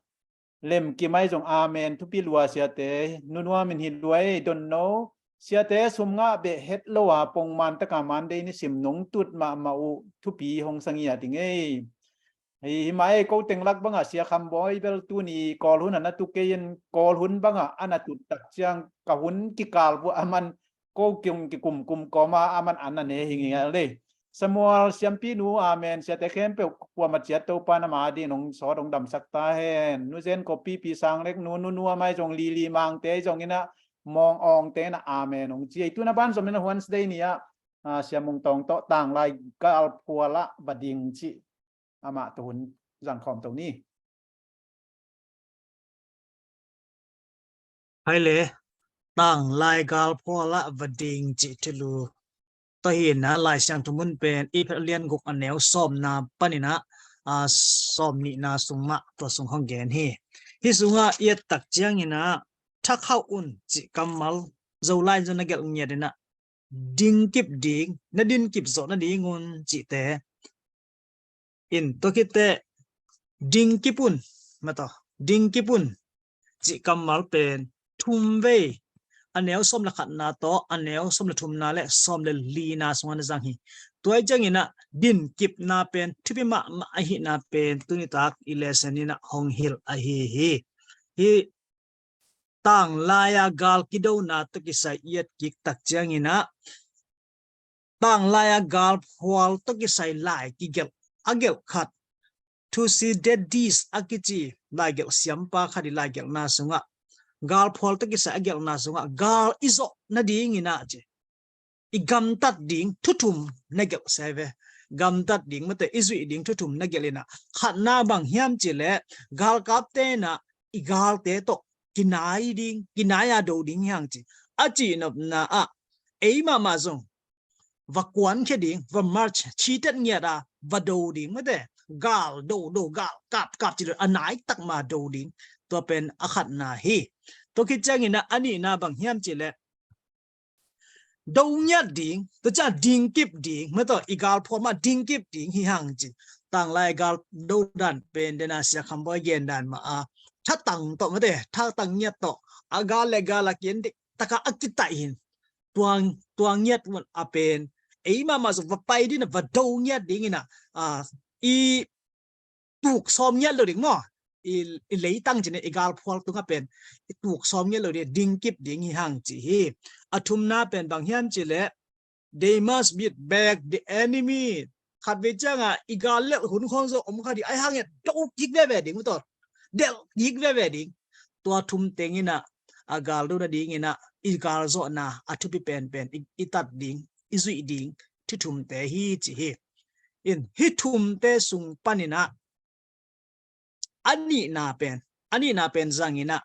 Lemkim ai zong amen, thupi lua siate, nunuam in hi lua ei, don no. Siate sum ngah beh het lo a pongman taka Monday nisim nong tut mahmah uh, thupi hong sang ia ding ei. Hi, hi mah ei, ko teng lak bangah Sia Kham Bawi bel tuni Kawl hun a na tu kei in, Kawl hun bangah a na tut tak ciang ka hun kikal pua a man ko kiung kikumkum kawma a man an a ne hi ngial ei. Samuel siampinu, amen. Siate khempeuh kuamah ciat Topa na ma ding nong sawt hong damsak ta hen. Nu Zen Kopi, Pi Sang Lek, Nu, Nu, Nu a mai zong Lili Mangte zong ina, Mawng Awngte na amen hong ci ei. Tuna ban zom ina Wednesday ni ah, ah, Sia Mung Tawng tawh tanglai galphual ah va ding ci. Amah tawh hun zang khawm to ni. Hai le, tanglai galphual ah va ding cih thulu. Tua hi ina Lai Siangtho mun pen i Phet a lian guk a neu sawmna panin ah, a, sawmnihna sung mah tua sung hong gen hi. Hi sungah i et tak ciangin ah, thakhauh un cih kammal Zolai zong na gelh ngiat ina, dingkip ding, na dinkip zawh nadingun cihte in, tua khit teh dingkip un, mataw, dingkip un cih kammal pen thum vei, a neu sawm le khatna tawh a neu sawm le thumna le sawm le lina sungah na zang hi. Tua hi ciangin ah dinkipna pen thupi mahmah ahihna pen tuni tak i lesson in ah hong hilh ahi hi. Hi tanglai-a gal kidona tawh kisai i et kik tak ciangin ah, tanglai-a galphual tawh kisai lai kigelh a gelh khat, Thucydides a kici laigelh siampa khat i laigelhna sungah, galphual tawh kisai a gelhna sungah gal i zawh nadingin ah ci, i gamtat ding thu thum na gelh se ve. Gamtat ding, mate, i zuih ding thu thum na gelh ina, khatna bang hiam cih leh galkapte in ah i galte tawh kinai ding, kinai-a do ding hi hang ci. A cihnopna ah ei mahmah zong va kuankhia ding, va march, citet ngiat a va do ding, mate, gal do do, gal kap kap ci lo a nai tak ma do ding. Tua pen a khatna hi. Tua khit ciangin ah a nihna bang hiam cih leh do ngiat ding, tua ciang dingkip ding, mataw, i galphual mah dingkip ding hi hang ci. Tanglai gal do dan pen dena Sia Kham Bawi gen dan mah a, thatang tawh, mate, thatang ngiat tawh a gal le gal a kian dik taka a kitaih hin, tua, tua ngiat mun a pen ei mahmah zong va pai ding a va do ngiat dingin ah, a, i tuk sawm ngiat lo ding maw? I, i leitang cih ni, i galphual tungah pen i tuk sawm ngiat lo ding, dingkip ding hi hang ci hi. A thumna pen bang hiam cih leh, they must beat back the enemy. Khat vei ciangah i gal lelh hun khawng zong om kha ding, ahi hangin do kik veve ding, mataw, delh kik veve ding. Tua thum tengin ah a gal do nadingin ah i gal zawhna a thupi penpen i, i tat ding, i zuih ding thu thumte hi ci hi. In, hih thumte sung panin ah a nihna pen, a nihna pen zangin ah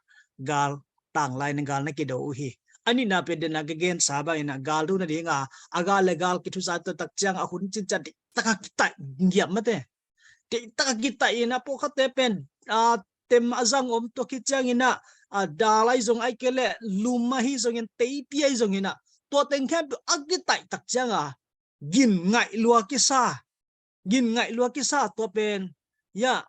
gal, tanglai-in gal na kido uh hi. A nihna pen dena ka gensa bangin ah gal do nading a, a gal le gal kithusa tak ciang a hun cincin dik taka kitaih ngiap, mate, dik taka kitaih in ah pawlkhatte pen, a, tem a zang om, tua khit ciangin ah, a, dal ahi zong, ahih kei leh lum ahi zongin, teipi ahi zongin ah, tua teng khempeuh a kitaih tak ciang a gin ngaih lua kisa, gin ngaih lua kisa. Tua pen, ya,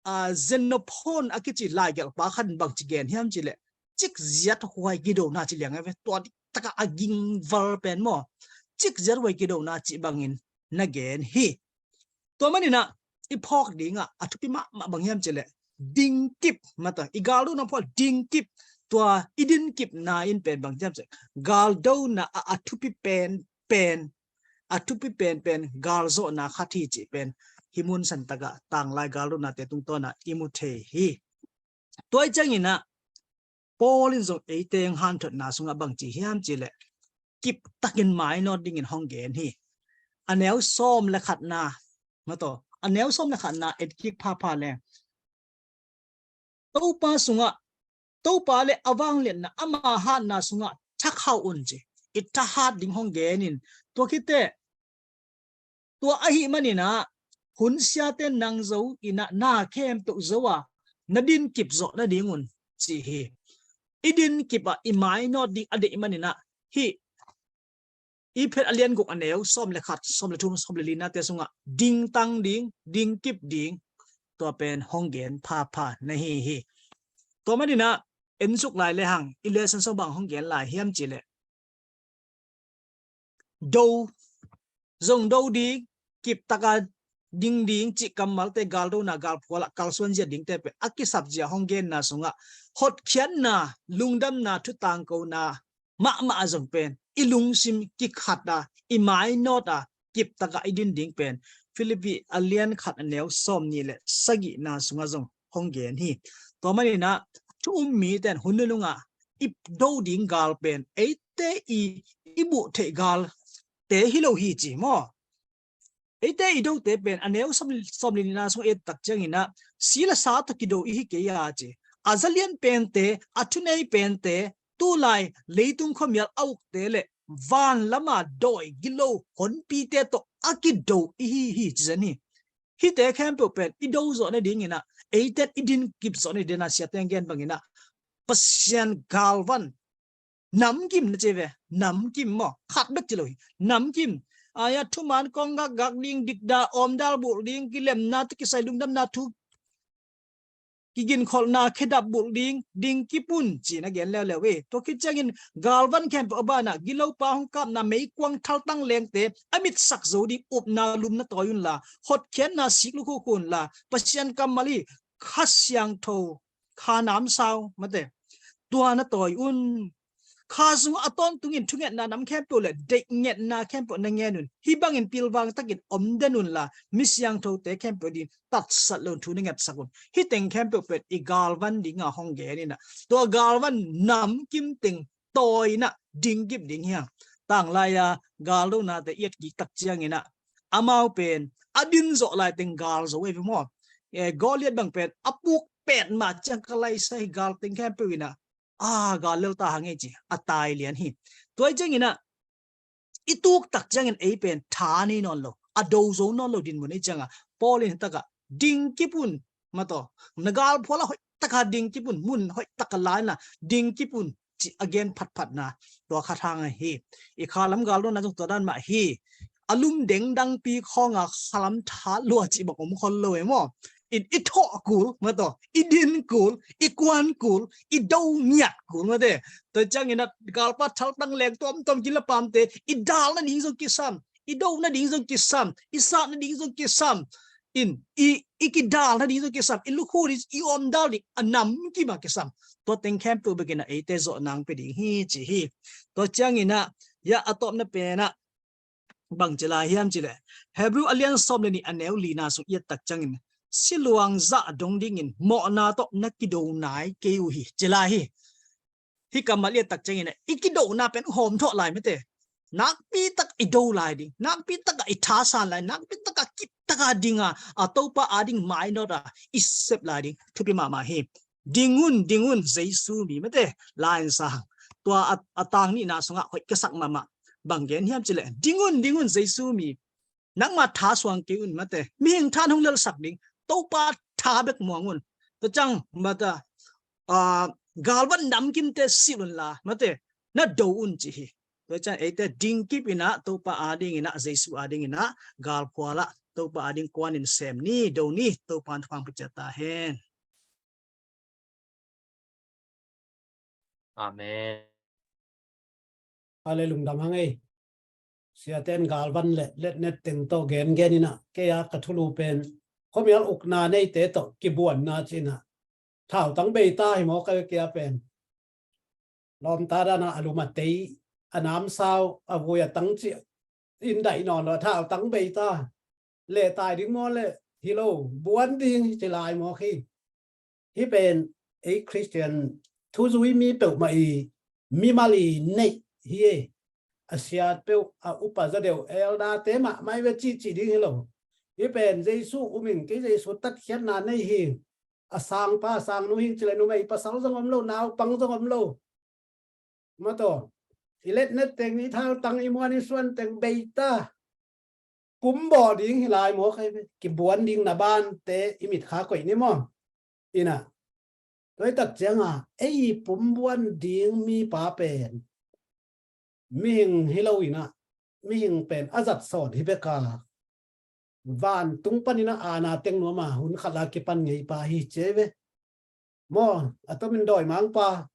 a, Xenophon a kici laigelhpa khat in bangci gen hiam cih leh, cik ziat huai kidona ci liang a ve, tua dik taka a gingval pen maw, cik ziat huai kidona cih bangin na gen hi. Tua manin ah i phawk dingah a thupi mahmah bang hiam cih leh, dingkip, mataw, i galdona phawk dingkip, tua i dinkipna in pen bang hiam cih leh, galdona ah a thupi penpen, a thupi penpen galzawhna khat hi cih pen hih mun santakah tanglai galdonate tungtawnah i mu thei hi. Tua hi ciangin ah Paul in zong eite hong hanthotna sungah bangci hiam cih leh, kiptakin mainawt dingin hong gen hi. A neu sawm le khatna, mataw, a neu sawm le khatna et kik phapha leng, Topa sungah, Topa le a vangliatna, ama hatna sungah thakhauh un ci. I thahat ding hong gen in, tua khit teh, tua ahih manin ah hun siate nang zo in ah na khempeuh zo a, na dinkip zawh nadingun ci hi. I dinkip ah i mainawt ding a deih manin ah, hih i Phet a lian guk a neu sawm le khat, sawm le thum, sawm le linate sungah dingtang ding, dingkip ding, tua pen hong gen phapha na hi hi. Tua maninah en suk lai le hang i lesson sung bang hong gen lai hiam cih leh, do, zong do ding, kiptaka ding ding cih kammalte galdona galphuala kalsuan zia dingte pen a kisap zia hong genna sungah hotkhiatna, lungdamna, thutangkona mahmah a zong pen i lungsim kikhata, i mainawta kiptaka i din ding pen Philippi a lian khat a neu sawm nih le sagihna sungah zong hong gen hi. Tua maninah thu um miten hun nunungah i do ding gal pen eite i, i buh theih galte hi lo hi ci maw? Eite i dote pen a neu sawm, sawm le nihna sung et tak cianginah si le sa tawh kido i hi kei a ci. A zalian pente, a thunei pente, tulai leitung khuamial a ukte le van lama dawi gilo honpite tawh a kido i hi hi ci zen hi. Hihte khempeuh pen i do zawh nadinginah eite i din kip zawh nadinginah siate gen banginah Pasian galvan namkim na ci ve, namkim maw, khat bek ci lo hi. Namkim, aya thuman kong gakgak ding, dikda awmdal bulh ding, kilemna tawh kisai lungdamna thu kiginkholhna khedap bulh ding, ding kip un ci-in a gen leuleu hi. Tua khit ciangin galvan khempeuh a banah gilopa hong kapna meikuang thaltang lengte a mitsak zo ding upna lum na tawi unla, hotkhiatna sik lukhukhun la, Pasian kammal hi, Kha Siangtho, Kha namsau mate, tua na tawi un. Kha sungah a tawntungin thungetna nam khempeuh le deihngetna khempeuh na ngen un. Hih bangin pilvang takin om den unla, mi siangthote khempeuh ding tatsat lo thu na ngetsak un. Hih teng khempeuh pen i galvan dinga hong geninah tua galvan namkim teng tawinah dingkip ding hi hang. Tanglai-a galdonate i etkik tak cianginah amau pen a din zawh lai teng gal zo ei ve maw? E, Goliat bang pen a puk pet mah ciang ka laisa hi gal teng khempeuh inah a gal lel ta hang ei ci a tai lian hi. Tua i cianginah i tuk tak ciangin ei pen tha nei nawn lo, a do zo nawn lo dinmun ei cianga Paul in hitakah dingkip un mataw, na galphuala hoihtaka dingkip un, mun hoihtaka laina dingkip un ci a gen phatphatna tua khat hang ahi. I khalam galdona zong tua dan mah hi. A lum dengdangpi khawnga khalam tha lua cih bang om khol lo e maw? In i thawh kul mataw, i din kul, i kuan kul, i do ngiat kul mate. Tua ciangin a galpa thaltang leng tuamtuam kilapamte i dal nading zong kisam, i do nading zong kisam, i sat nading zong kisam. In i, i kidal nading zong kisam, i lukhu ding, i omdal ding a namkima kisam. Tua teng khempeuh bekin a eite zawh nang pe ding hi ci hi. Tua ciangin a ya a tawpna penah bang ci lai hiam cileh, Hebrew a lian sawm le nih a neu lina sung i et tak ciangin siluang zah dong dingin mawhna tawh na kido nai kei uh hi ci lai hi. Hih kammal i et tak ciangin i kidona pen hawm thawh lai mate. Nakpi tak i do lai ding, nakpi tak a i thasan lai, nakpi tak a kiptaka dinga a Topa a ding mainawta i sep lai ding thupi mahmah hi. Ding un, ding un, Jesu mi mate, la in sa hang. Tua a, a tang nihna sungah hoih ka sak mahmah. Bang gen hiam cileh, ding un, ding un, Jesu mi. Nangma tha suang kei un mate. Mihing than hong lelsak ding. Topa tha bek muang un. Tua ciang mata, ah, galvan namkimte silh un la mate. Na do un ci hi. Tua ciang eite dingkip inah Topa a ding inah, Jesu a ding inah, galphualah Topa a ding kuanin sem ni, do ni, Topa in thupha pia ciat ta hen. Amen. Ale lungdam hang ei. Siaten galvan le letnet teng tawh gengen inah, kei a ka thulu pen khuamial ukna neite tawh kibuanna ci inah, thautang beita hi maw ka kia pen. Lawmta dana a lum a tei, a namsau, a vui a tang ci in daih nawn lo, thautang beita. Lehtai ding maw le, hi lo, buan ding hi ci lai maw khi. Hih pen ei Khristian thuzui mi peuhmah i mimal i neih hi e. A siat peuh, a upa za deuh, eldate mahmah i ve cihcih ding hi lo. Hih pen Jesu um in, kei Jesu tatkhiatna nei hi. A sangpa a sangnu hi cileh numei pasal zong om lo, naupang zong om lo. Mataw, i letnet teng, i thaltang, i muan i suan teng beita. Pumbawh ding hi lai maw kei ve. Kibuan ding na bante i mitkha koih ni maw? Inah. Tua i tak cianga ei pumbuan ding mipa pen mihing hi lo inah, mihing pen a zat sawn hi beka. Vantung paninah aana teng nuama hun khatla kipan ngeipa hi ci ei ve. Maw, a tomin dawimangpa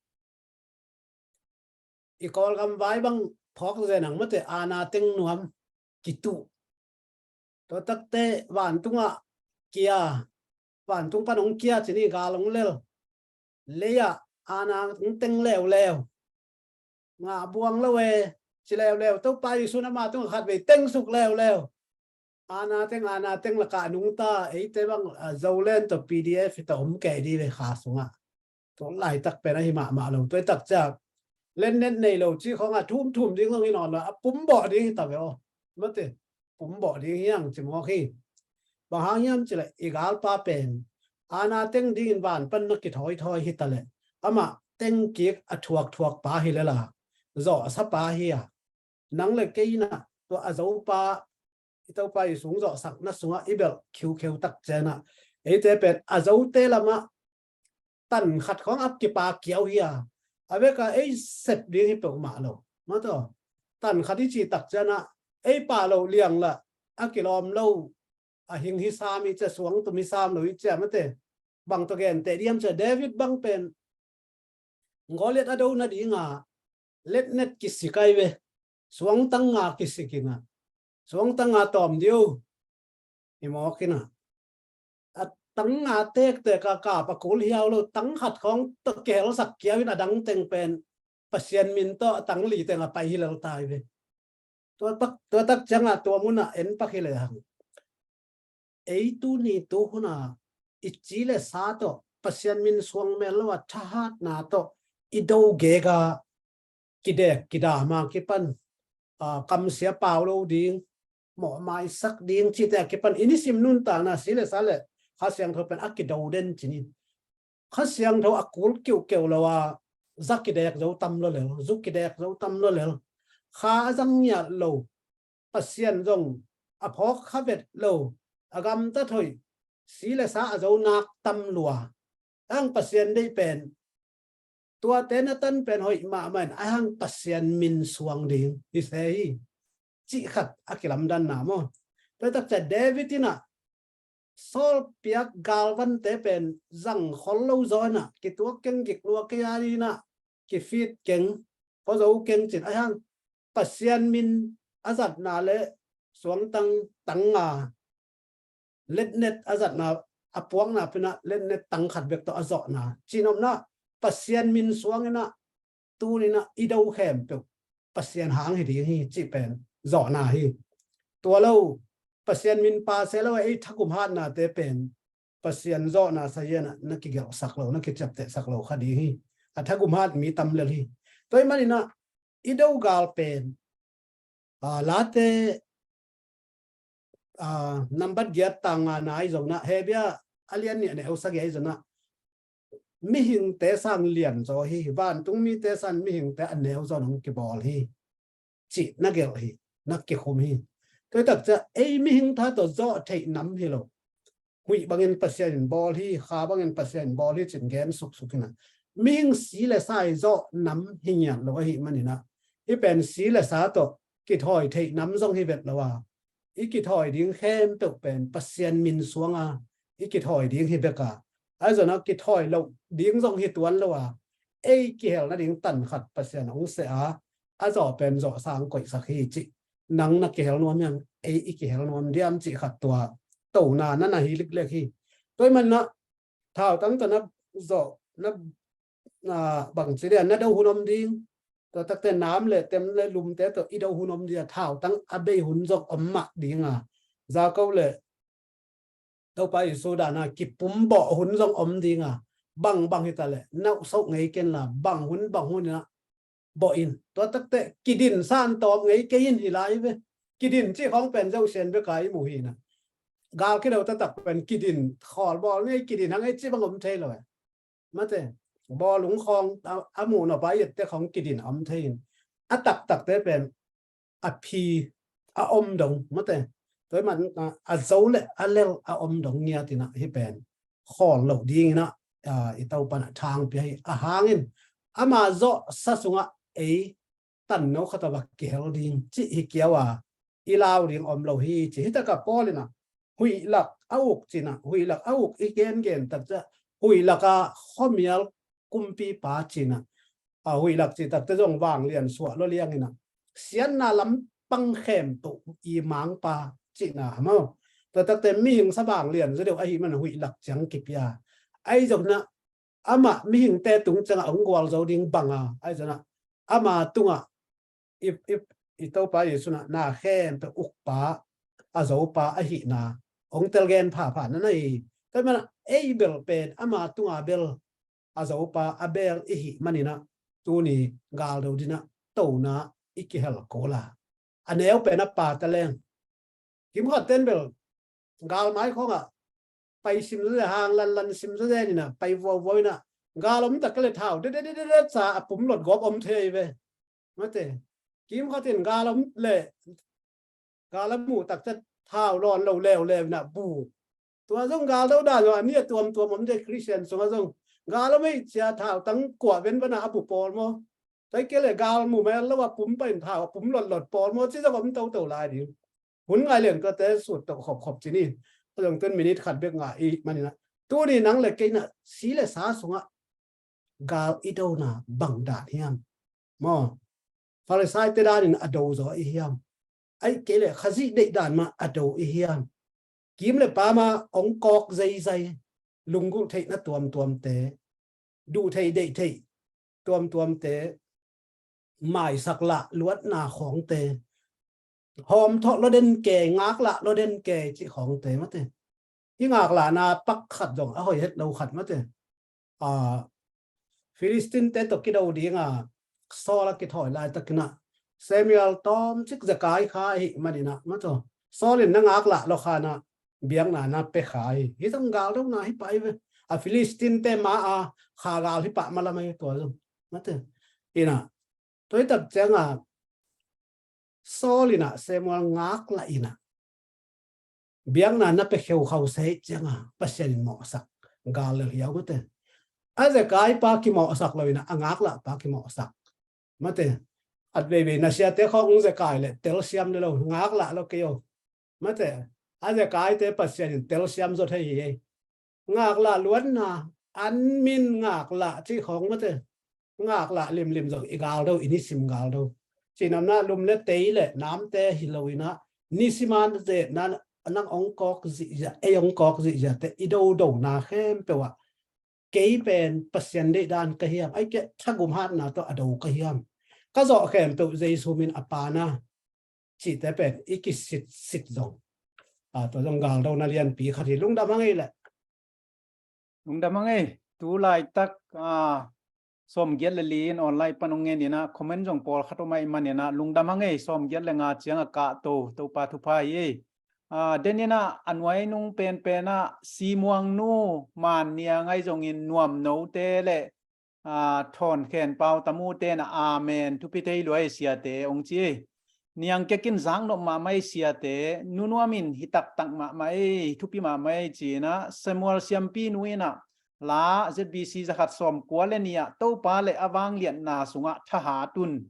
i Kawlgam vai bang phawk zenang mate, aana teng nuam kituh. Tua takte vantungah kia, vantung pan hong kia cini gal hong lel. Leia aana hong teng leuleu. Ngah buang lo e, ci leuleu. Topa Jesu in ama tungah khatvei teng suk leuleu. Aana teng, aana teng lakah nungta, eite bang a Zoland tawh P D F hi ta om kei di ve kha sungah. Tua laitak pen ahi mahmah lo. Tua i takciang letnet nei lo ci khawngah thumthum ding zong hi nawn lo, a pumbawh ding hi ta ve aw. Mate, pumbawh ding hiang ci mawk hi. Bang hang hiam cileh i galpa pen aana teng dingin van pan na kithawithawi hi taleh amah teng kik a thuakthuak pa hi lela, zawhsa pa hi a. Nang le kei inah tua a zopa, i Topa i sung zawhsakna sungah i belh khiukheu takcianah eite pen a zote lamah tan khat khawng a kipa kiau hi a, a veka ei sep ding hi peuhmah lo. Mataw, tan khat i cih takcianah ei pah loh liang lah a kilawm lo, a hing hi sam i cia, suangtum hi sam lo i cia mate. Bang tawh genteh diam cia, David bang pen Goliat a do nadinga letnet kisik ai ve. Suangtang nga kisik inah, suangtang nga tawm diu i mawk inah, a tang nga tektek a kap a kul hiau lo, tang khat khawng tawh kihelsak kiau in a dang teng pen Pasian min tawh a tang li teng a pai hi lel tai ve. Tua tak, tua tak ciangah tua munah en pak hi lehang ei tuni tu huna i ci le sa tawh Pasian min suang mel lo a thahatna tawh i do gega kidek kidama kipan, a, kamsia pau lo ding, mawhmaisak ding cihte a kipan i nisim nuntakna si le sa le Kha Siangtho pen a kido den cinin. Kha Siangtho a kul kiuhkeuh lo a za kidek zo tam lo lel, zu kidek zo tam lo lel, kha a zang ngiat lo, Pasian zong a phawk kha vet lo, a gamtat hoih, si le sa a zo nak tam lua. Ang Pasian deih pen tuate na tan pen hoih mahmah in a hang Pasian min suang ding hi se hi. Cih khat a kilamdanna maw. Tua takcia David inah Saul piak galvante pen zang khol lo zaw inah kituak keng gik lua kei a inah kifit keng, khuazo keng cin a hang Pasian min a zatna le suangtang tang nga letnet a zatna, a puakna pinah letnet tang khat bek tawh a zawhna. Cinopna Pasian min suang inah tuninah i do khempeuh Pasian hang hi ding hi cih pen zawhna hi. Tua lo Pasian min pa se lo a ei thagum hatnate pen Pasian zawhna sahianah na kigelhsak lo, na kiciaptehsak lo kha ding hi. A thagum hat mi tam lel hi. Tua i maninah i do gal pen, a, Late, a, nambat giat tang nga nai zonah, Hebia a lian nih a neu sagih ahi zonah mihingte sang lian zaw hi, vantung mite sang mihingte a neu zaw nong kibawl hi. Cih na gelh hi, na kikhum hi. Tua i takcia ei mihing tha tawh zawh theih nam hi lo. Huih bangin Pasian in bawl hi, kha bangin Pasian in bawl hi cin gen suksuk inah mihing si le sa i zawh nam hi ngiat lo ahi maninah hih pen si le sa tawh kithawi theih nam zong hi vet lo a, i kithawi ding khempeuh pen Pasian min suanga i kithawi ding hi veka, ahi zonah kithawi loh ding zong hi tuan lo a, ei kihel nading tan khat Pasian hong seh a, a zawh pen zawh sang koihsak hi cih. Nang na kihel nuam hiam, ei i kihel nuam diam cih khat tua tona na na hi liklek hi. Tua i manah thautang tawh na zawh na, na bangci dia na do hun om ding. Tua takte nam le tem le lumte tawh i do hun om dia, thautang a bei hun zong om mah dinga, zakau le Topa Jesu dana kipumbawh hun zong om dinga, bang bang hi taleh na uh soh ngei kenla, bang hun bang hun inah bawh in. Tua takte kidin san tawm ngei kei in hi lai ve. Kidin cih khawng pen Zosian beka i muh hi inah, gal kido taktak pen kidin khawl bawl ngei, kidin hang ei cih bang om thei lo e. Mate, bawlung khawng a, a muh nop a i ette khawng kidin a om thei in, a taktakte pen a phi a om dong mate. Tua i man, a, a zo le a lel a om dong ngiat inah hih pen khawl loh ding inah, a, i Topa in a thang pia hi. A hangin ama zawhsa sungah ei tanno khat a va kihel ding cih hi kiau a, i lau ding om lo hi ci. Hih takah Paul inah huih lak a uk cinah, huih lak a uk i gengen takciah huih laka khuamial kumpipa cinah, a huih lak cih takte zong vanglian suah lua lianginah siatna lampang khempeuh i mangpa cihna maw. Tua takte mihing sa vanglian zaw deuh ahi mana huih lak ciang kipia. Ahi zongna amah mihingte tung ciangah hong gualzo ding banga ahi zongna ama tungah i, i, i Topa Jesu na, na khempeuh ukpa a zopa ahihna hong telgen phapha na na hi. Tua mana ei bel pen ama tunga bel a zopa a bel ihi manina tuni galdo dina tona i kihel kola. A neu pen a pa taleng kimkhat ten bel galmai khongah pai sim zaw hang lanlan sim zaw nina pai vuauvua ina gal om tak le thau de de de de ca a pum lot gawp om thei ve. Mate kimkhat in gal om le gal a muh takte thau lawn lo leuleu ina bu. Tua zong gal do dan zong a ni a tuamtuam om de Christian sungah zong gal om ei cia thau tang kuah venvana a bu pawl maw. Tua i ke le gal mu mel lo a pum pain thau a pum lotlot pawl maw ci zong om toto lai ding. Hun ngai lian tuate sut to khopkhop ci ni. A zong tun minit khat bek nga i manina tuni nang le keina si le sa sungah gal i dona bang dan hiam? Maw Farisai te danin a do zaw i hiam? Ai kei le Khazih deih dan mah a do i hiam? Kim le pama ong kawk zeizai lunggulh theihna tuamtuamte, duh theih deih theih tuamtuamte, maisak lah luatna khawngte, hawm thawh lo den ke, ngaklah lo den ke cih khawngte mate. Hi ngaklahna pak khat zong a hoi het lo khat mate. A Philistine te tawh kido dinga Saul a kithawi laitakinah Samuel tawmcik zekai kha ahi manina mato Saul in na ngaklah lo khana biakna na pe kha hi. Hi zong galdona hi pai ve. A Philistine te ma a kha gal hi pah malam ahi tua zong mate. Ina Tua hi tak cianga Saul inah Samuel ngaklah inah biakna na pe kheukhau sahih cianga Pasian in mawhsak gal lel hiau mate. A zekai pa kimawhsak lo inah a ngaklah pa kimawhsak mate. At veivei na siate khawng ung zekai le telsiam le lo ngaklah lo kei o mate. A zekaite Pasian in telsiam zaw thei hi ei. Ngaklah luatna an min ngaklah cih khawng mate. Ngaklah limlim zong i gal do i nisim gal do. Cinamna lum le tei le namte hi lo inah nisima zetna nang ong kawk zihziah ei ong kawk zihziahte i dodona khempeuh ah kei pen Pasian deih dan ka hiam ai ke thagum hatna tawh a do ka hiam? Ka zawh khempeuh Jesu min a pana cihte pen i kisit sit zong a tua zong galdona lianpi khat hi. Lungdam hang ei leh. Lungdam hang ei. Tu laitak a sawmgiat le li in online pan ong ngen inah comment zong pawlkhat om ahi maninah lungdam hang ei. Sawmgiat le nga ciang a kahto Topa thupha hi ei. A den inah a nuai nung penpenah Simuangnu Manniang ahi zongin Nuamnote le a Thawnkhen Pau Tamu tenah amen thupi thei lua ei siate ong ci ei. Niang kekin zaknop mahmah ei siate nunuam in hi taktak mahmah ei thupi mahmah ei cinah Samuel siampi nu inah la Z B C zakhat sawmkua le nih ah Topa le a vangliatna sungah thahat un.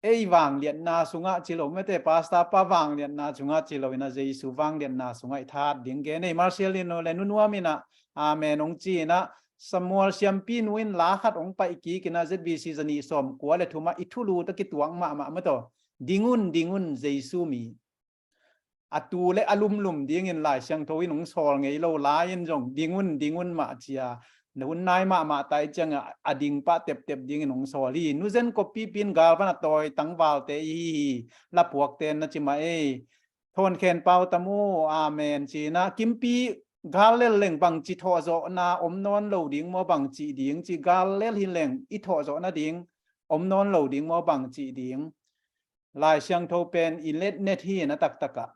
Ei vangliatna sungah ci lo mate, pastor pa vangliatna sungah ci lo inah Jesu vangliatna sungah i thahat ding gen ei. Marcel in lo le nunuam inah amen ong ci inah Samuel siampi nu in la khat ong paih kik inah Z B C zanih sawmkua le thumah i thulu ta kituak mahmah mataw. Ding un, ding un Jesu mi. A tu le a lumlum dingin Lai Siangtho in hong sawl ngei lo lai-in zong ding un, ding un mah cia na hun nai mahmah tai ciangah a ding pah teptep dingin hong sawl hi. Nuzen koppipi in galvan a tawi tangvalte ihi hi. Lapuakte na ci mah ei. Thawnkhen Pau Tamu amen cinah kimpi gal lel leng bangci thawhzawhna om nawn lo ding maw bangci ding ci gal lel hi leng i thawhzawhna ding om nawn lo ding maw bangci ding. Lai Siangtho pen i letnet hi na taktakah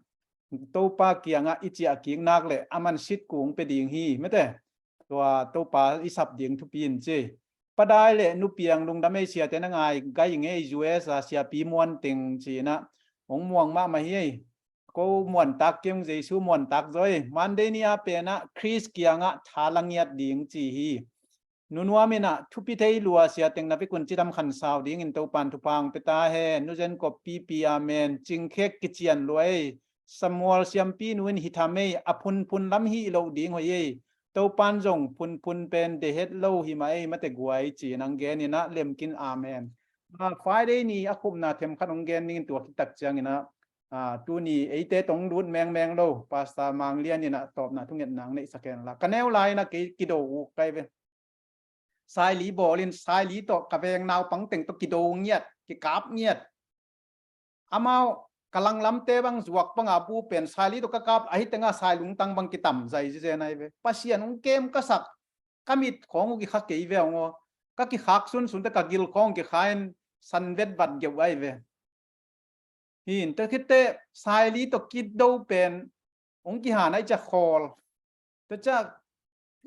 Topa kiangah i ciah kik nak le a man sit kung pe ding hi mete. Tua Topa i sap ding thupi in ci. Padai le nupiang lungdam ei siate na ngai gai ngei U S a siapi muan teng cinah hong muang mahmah hi ei. Ko muantak kiang Jesu muantak zaw ei. Monday ni a penah Khrist kiangah tha la ngiat ding ci hi. Nunuam inah thupi thei lua siateng na vekun cidam khansau dingin Topan thupha hong pia ta hen. Nuzen koppipi amen. Cingkhek kician lua ei. Samuel siampi nu in hi tham ei. A phunphun lam hih loh ding hoih ei. Topan zong phunphun pen deih het lo hi mah ei mate guai ci-in hong gen in ah lemkin amen. Ah, Friday ni a khupna themkhat hong gen dingin tua khit tak ciangin ah, ah, tuni eite tawh hong lut mengmeng lo Pastor Mang Lian in ah tawpna thungetna hong neihsak hen la. Ka neu lai in ah kei kido uk kai ve. Saili bawlin saili tawh ka veng naupang teng tawh kido ngiat, kikap ngiat. Amau ka langlamte bang zuak banga bu pen saili tawh ka kap ahi tenga sailungtang bang kitam zai zizen ahi ve. Pasian hong kem ka sak, ka mit khawng uh kikha kei ve hong aw. Ka kikhak sunsun te ka gil khawng kikha in san vetvat geuh ahi ve. Hin, tua khitte saili tawh kido pen hong kihan ahi cia khawl. Tua cia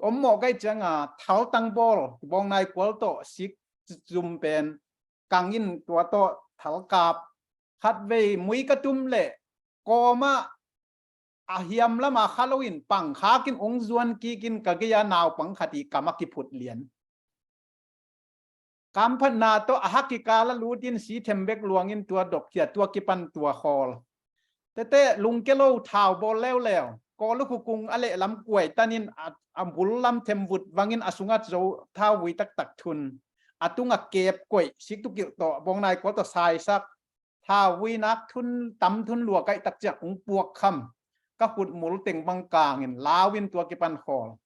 om mawh kai cianga thaltang bawl, bawng naikual tawh sik zum pen kangin tua tawh thalkap. Khatvei mui ka tum leh kawmah a hiam lama kha loin pangkhakin hong zuan kikin ka gei-a naupang khat i kam a kiphut lian. Kamphatna tawh a hak kikal a lutin si them bek luangin tua dok khia, tua kipan tua khawl. Tete lungke lo thau bawl leuleu. Kawl uh khukung a lehlam kuai tanin a, a bul lam them vut vangin a sungat zo thau vui taktak thun. A tunga kep koih, sik tukilh tawh, bawng naikual tawh saisak. Thau vui nak thun, tam thun lua kaih tak ciang hong puak kham. Ka khut mul teng bang kangin lauin tua kipan khawl.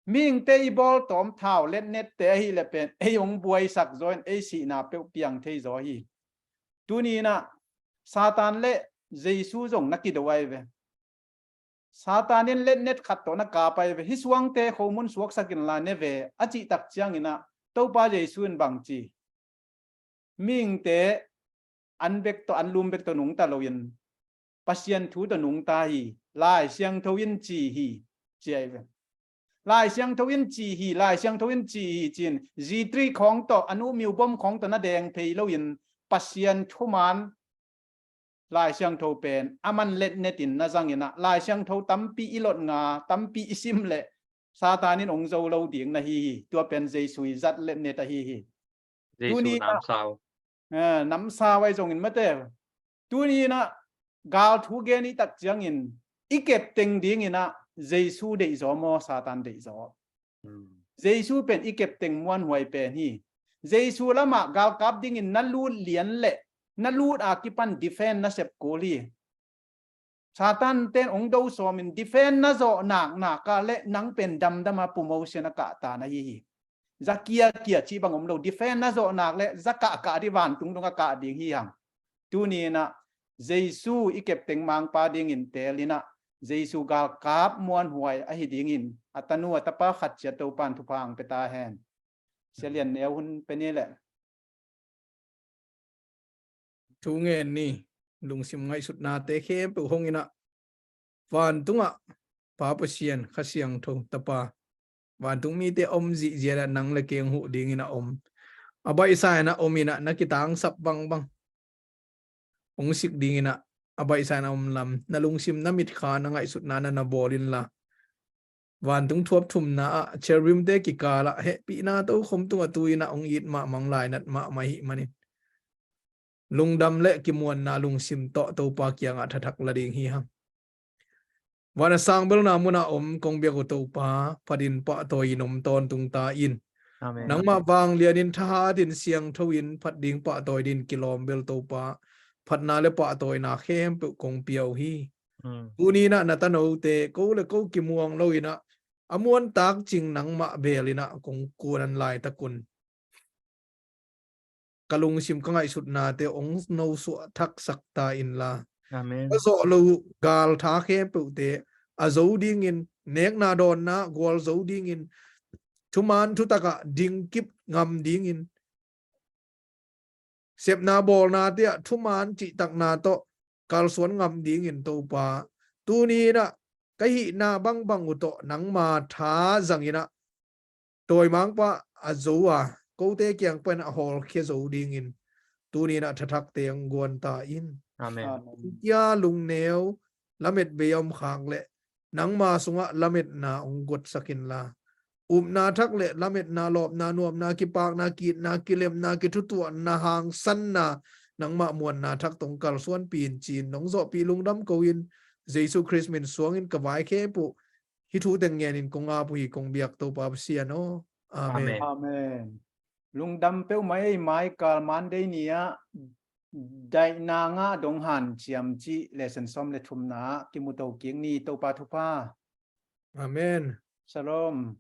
Mihingte i bawl tawm thau letnette ahi le pen ei hong buaisak zaw in ei sihna peuh piang thei zaw hi. Tuni in ah Satan le Jesu zong na kido ahi ve. Satan in letnet khat tawh na kap ahi ve. Hih suangte khomun suaksak inla ne ve a cih tak ciangin ah Topa Jesu in bang ci? Mihingte an bek tawh, an lum bek tawh nungta loin Pasian thu tawh nungta hi, Lai Siangtho in ci hi, ci ahi ve. Lai Siangtho in ci hi, Lai Siangtho in ci hi ci-in G three khawng tawh, a nu miubom khawng tawh na deng phei loin Pasian thuman Lai Siangtho pen a man letnetin na zangin ah Lai Siangtho tampi i lot nga, tampi i sim leh Satan in hong zo lo ding na hi hi. Tua pen Jesu i zat letnet ahi hi. Jesu tuni in ah namsau. Ah, namsau ahi zongin mate. Tuni in ah gal thu gen i tak ciangin i kep teng dingin ah Jesu deih zaw maw, Satan deih zaw? Hmm. Jesu pen i kep teng muanhuai pen hi. Jesu lamah galkap dingin na lut lian leh na lut a kipan defend na sep kul hi. Satan ten hong do sawmin defend na zawh naknak ah le nang pen damdama promotion a kah ta na hi hi. Za kia kia cih bang om lo, defend na zawh nak le za kah kah di vantung dong a kah ding hi hang. Tuni in ah Jesu i kep teng mangpa dingin tel in ah Jesu galkap muanhuai ahi dingin a tanu a tapa khat ciat Topan thupha ang pia ta hen. Sia Lian Neu hun pe ni le. Thu ngen ni, lungsim ngaihsutnate khempeuh hong in ah vantungah Pa Pasian, Kha Siangtho Tapa, vantung mite om zihziat ah nang le keng huh dingin a om. A baihsa in a om in ah na kitangsap bangbang hong sik dingin ah a baihsa in a om lam na lungsim, na mitkha, na ngaihsutna na na bawl inla vantung thuap thumna ah cherubimte kikal ah hehpihna tokhom tungah tu in ah hong it mahmah, hong lainat mahmah ahih manin lungdam le kimuanna lungsim tawh Topa kiangah thathak la ding hi hang. Van a sang belna munah om kong biak uh Topa, phatin pahtawi in om tawntung ta in. Amen. Nangmah vanglianin thahatin siangtho in phat ding pahtawi din kilawm bel Topa, phatna le pahtawina khempeuh kong pia uh hi. Hmm. Tuni in ah na tanote ko le ko kimuang lo in ah a muantak cing nangmah beel in ah kong kuan an laitak un ka lungsim, ka ngaihsutnate hong nosuah thaksak ta inla. Amen. Ka zawh lo galtha khempeuhte a zo dingin, nekna dawnna gual zo dingin, thuman thutakah dingkip ngam dingin, sepna bawlnate ah thuman cihtakna tawh kalsuan ngam dingin Topa, tuni in ah ka hihna bangbang uh tawh nangma tha zang in ah tawimangpa a zo a, kote kiang pan a hawlkhia zo dingin tuni in ah thathakte hong guan ta in. Amen. Amen. Kia lungneu, lamet bei a om khak leh nangma sungah lametna hong guatsak inla, upna thak le lametna, lawpna, nuamna, kipakna, kiitna, kilemna, kithutuahna, hangsanna, nangmah muanna thak tawh hong kalsuanpih in ci-in nong zawhpih lungdam ko in, Jesu Khrist min suangin ka vai khempeuh Hih thu teng ngenin kong ap uh hi, kong biak Topa Pasian aw. Amen. Amen. Amen. Lungdam peuhmah ei, mai kal Monday ni-ah daihna ngah dong hanciam cih lesson sawm le thumna ah kimuto kik ni. Topa thupha. Amen. Shalom.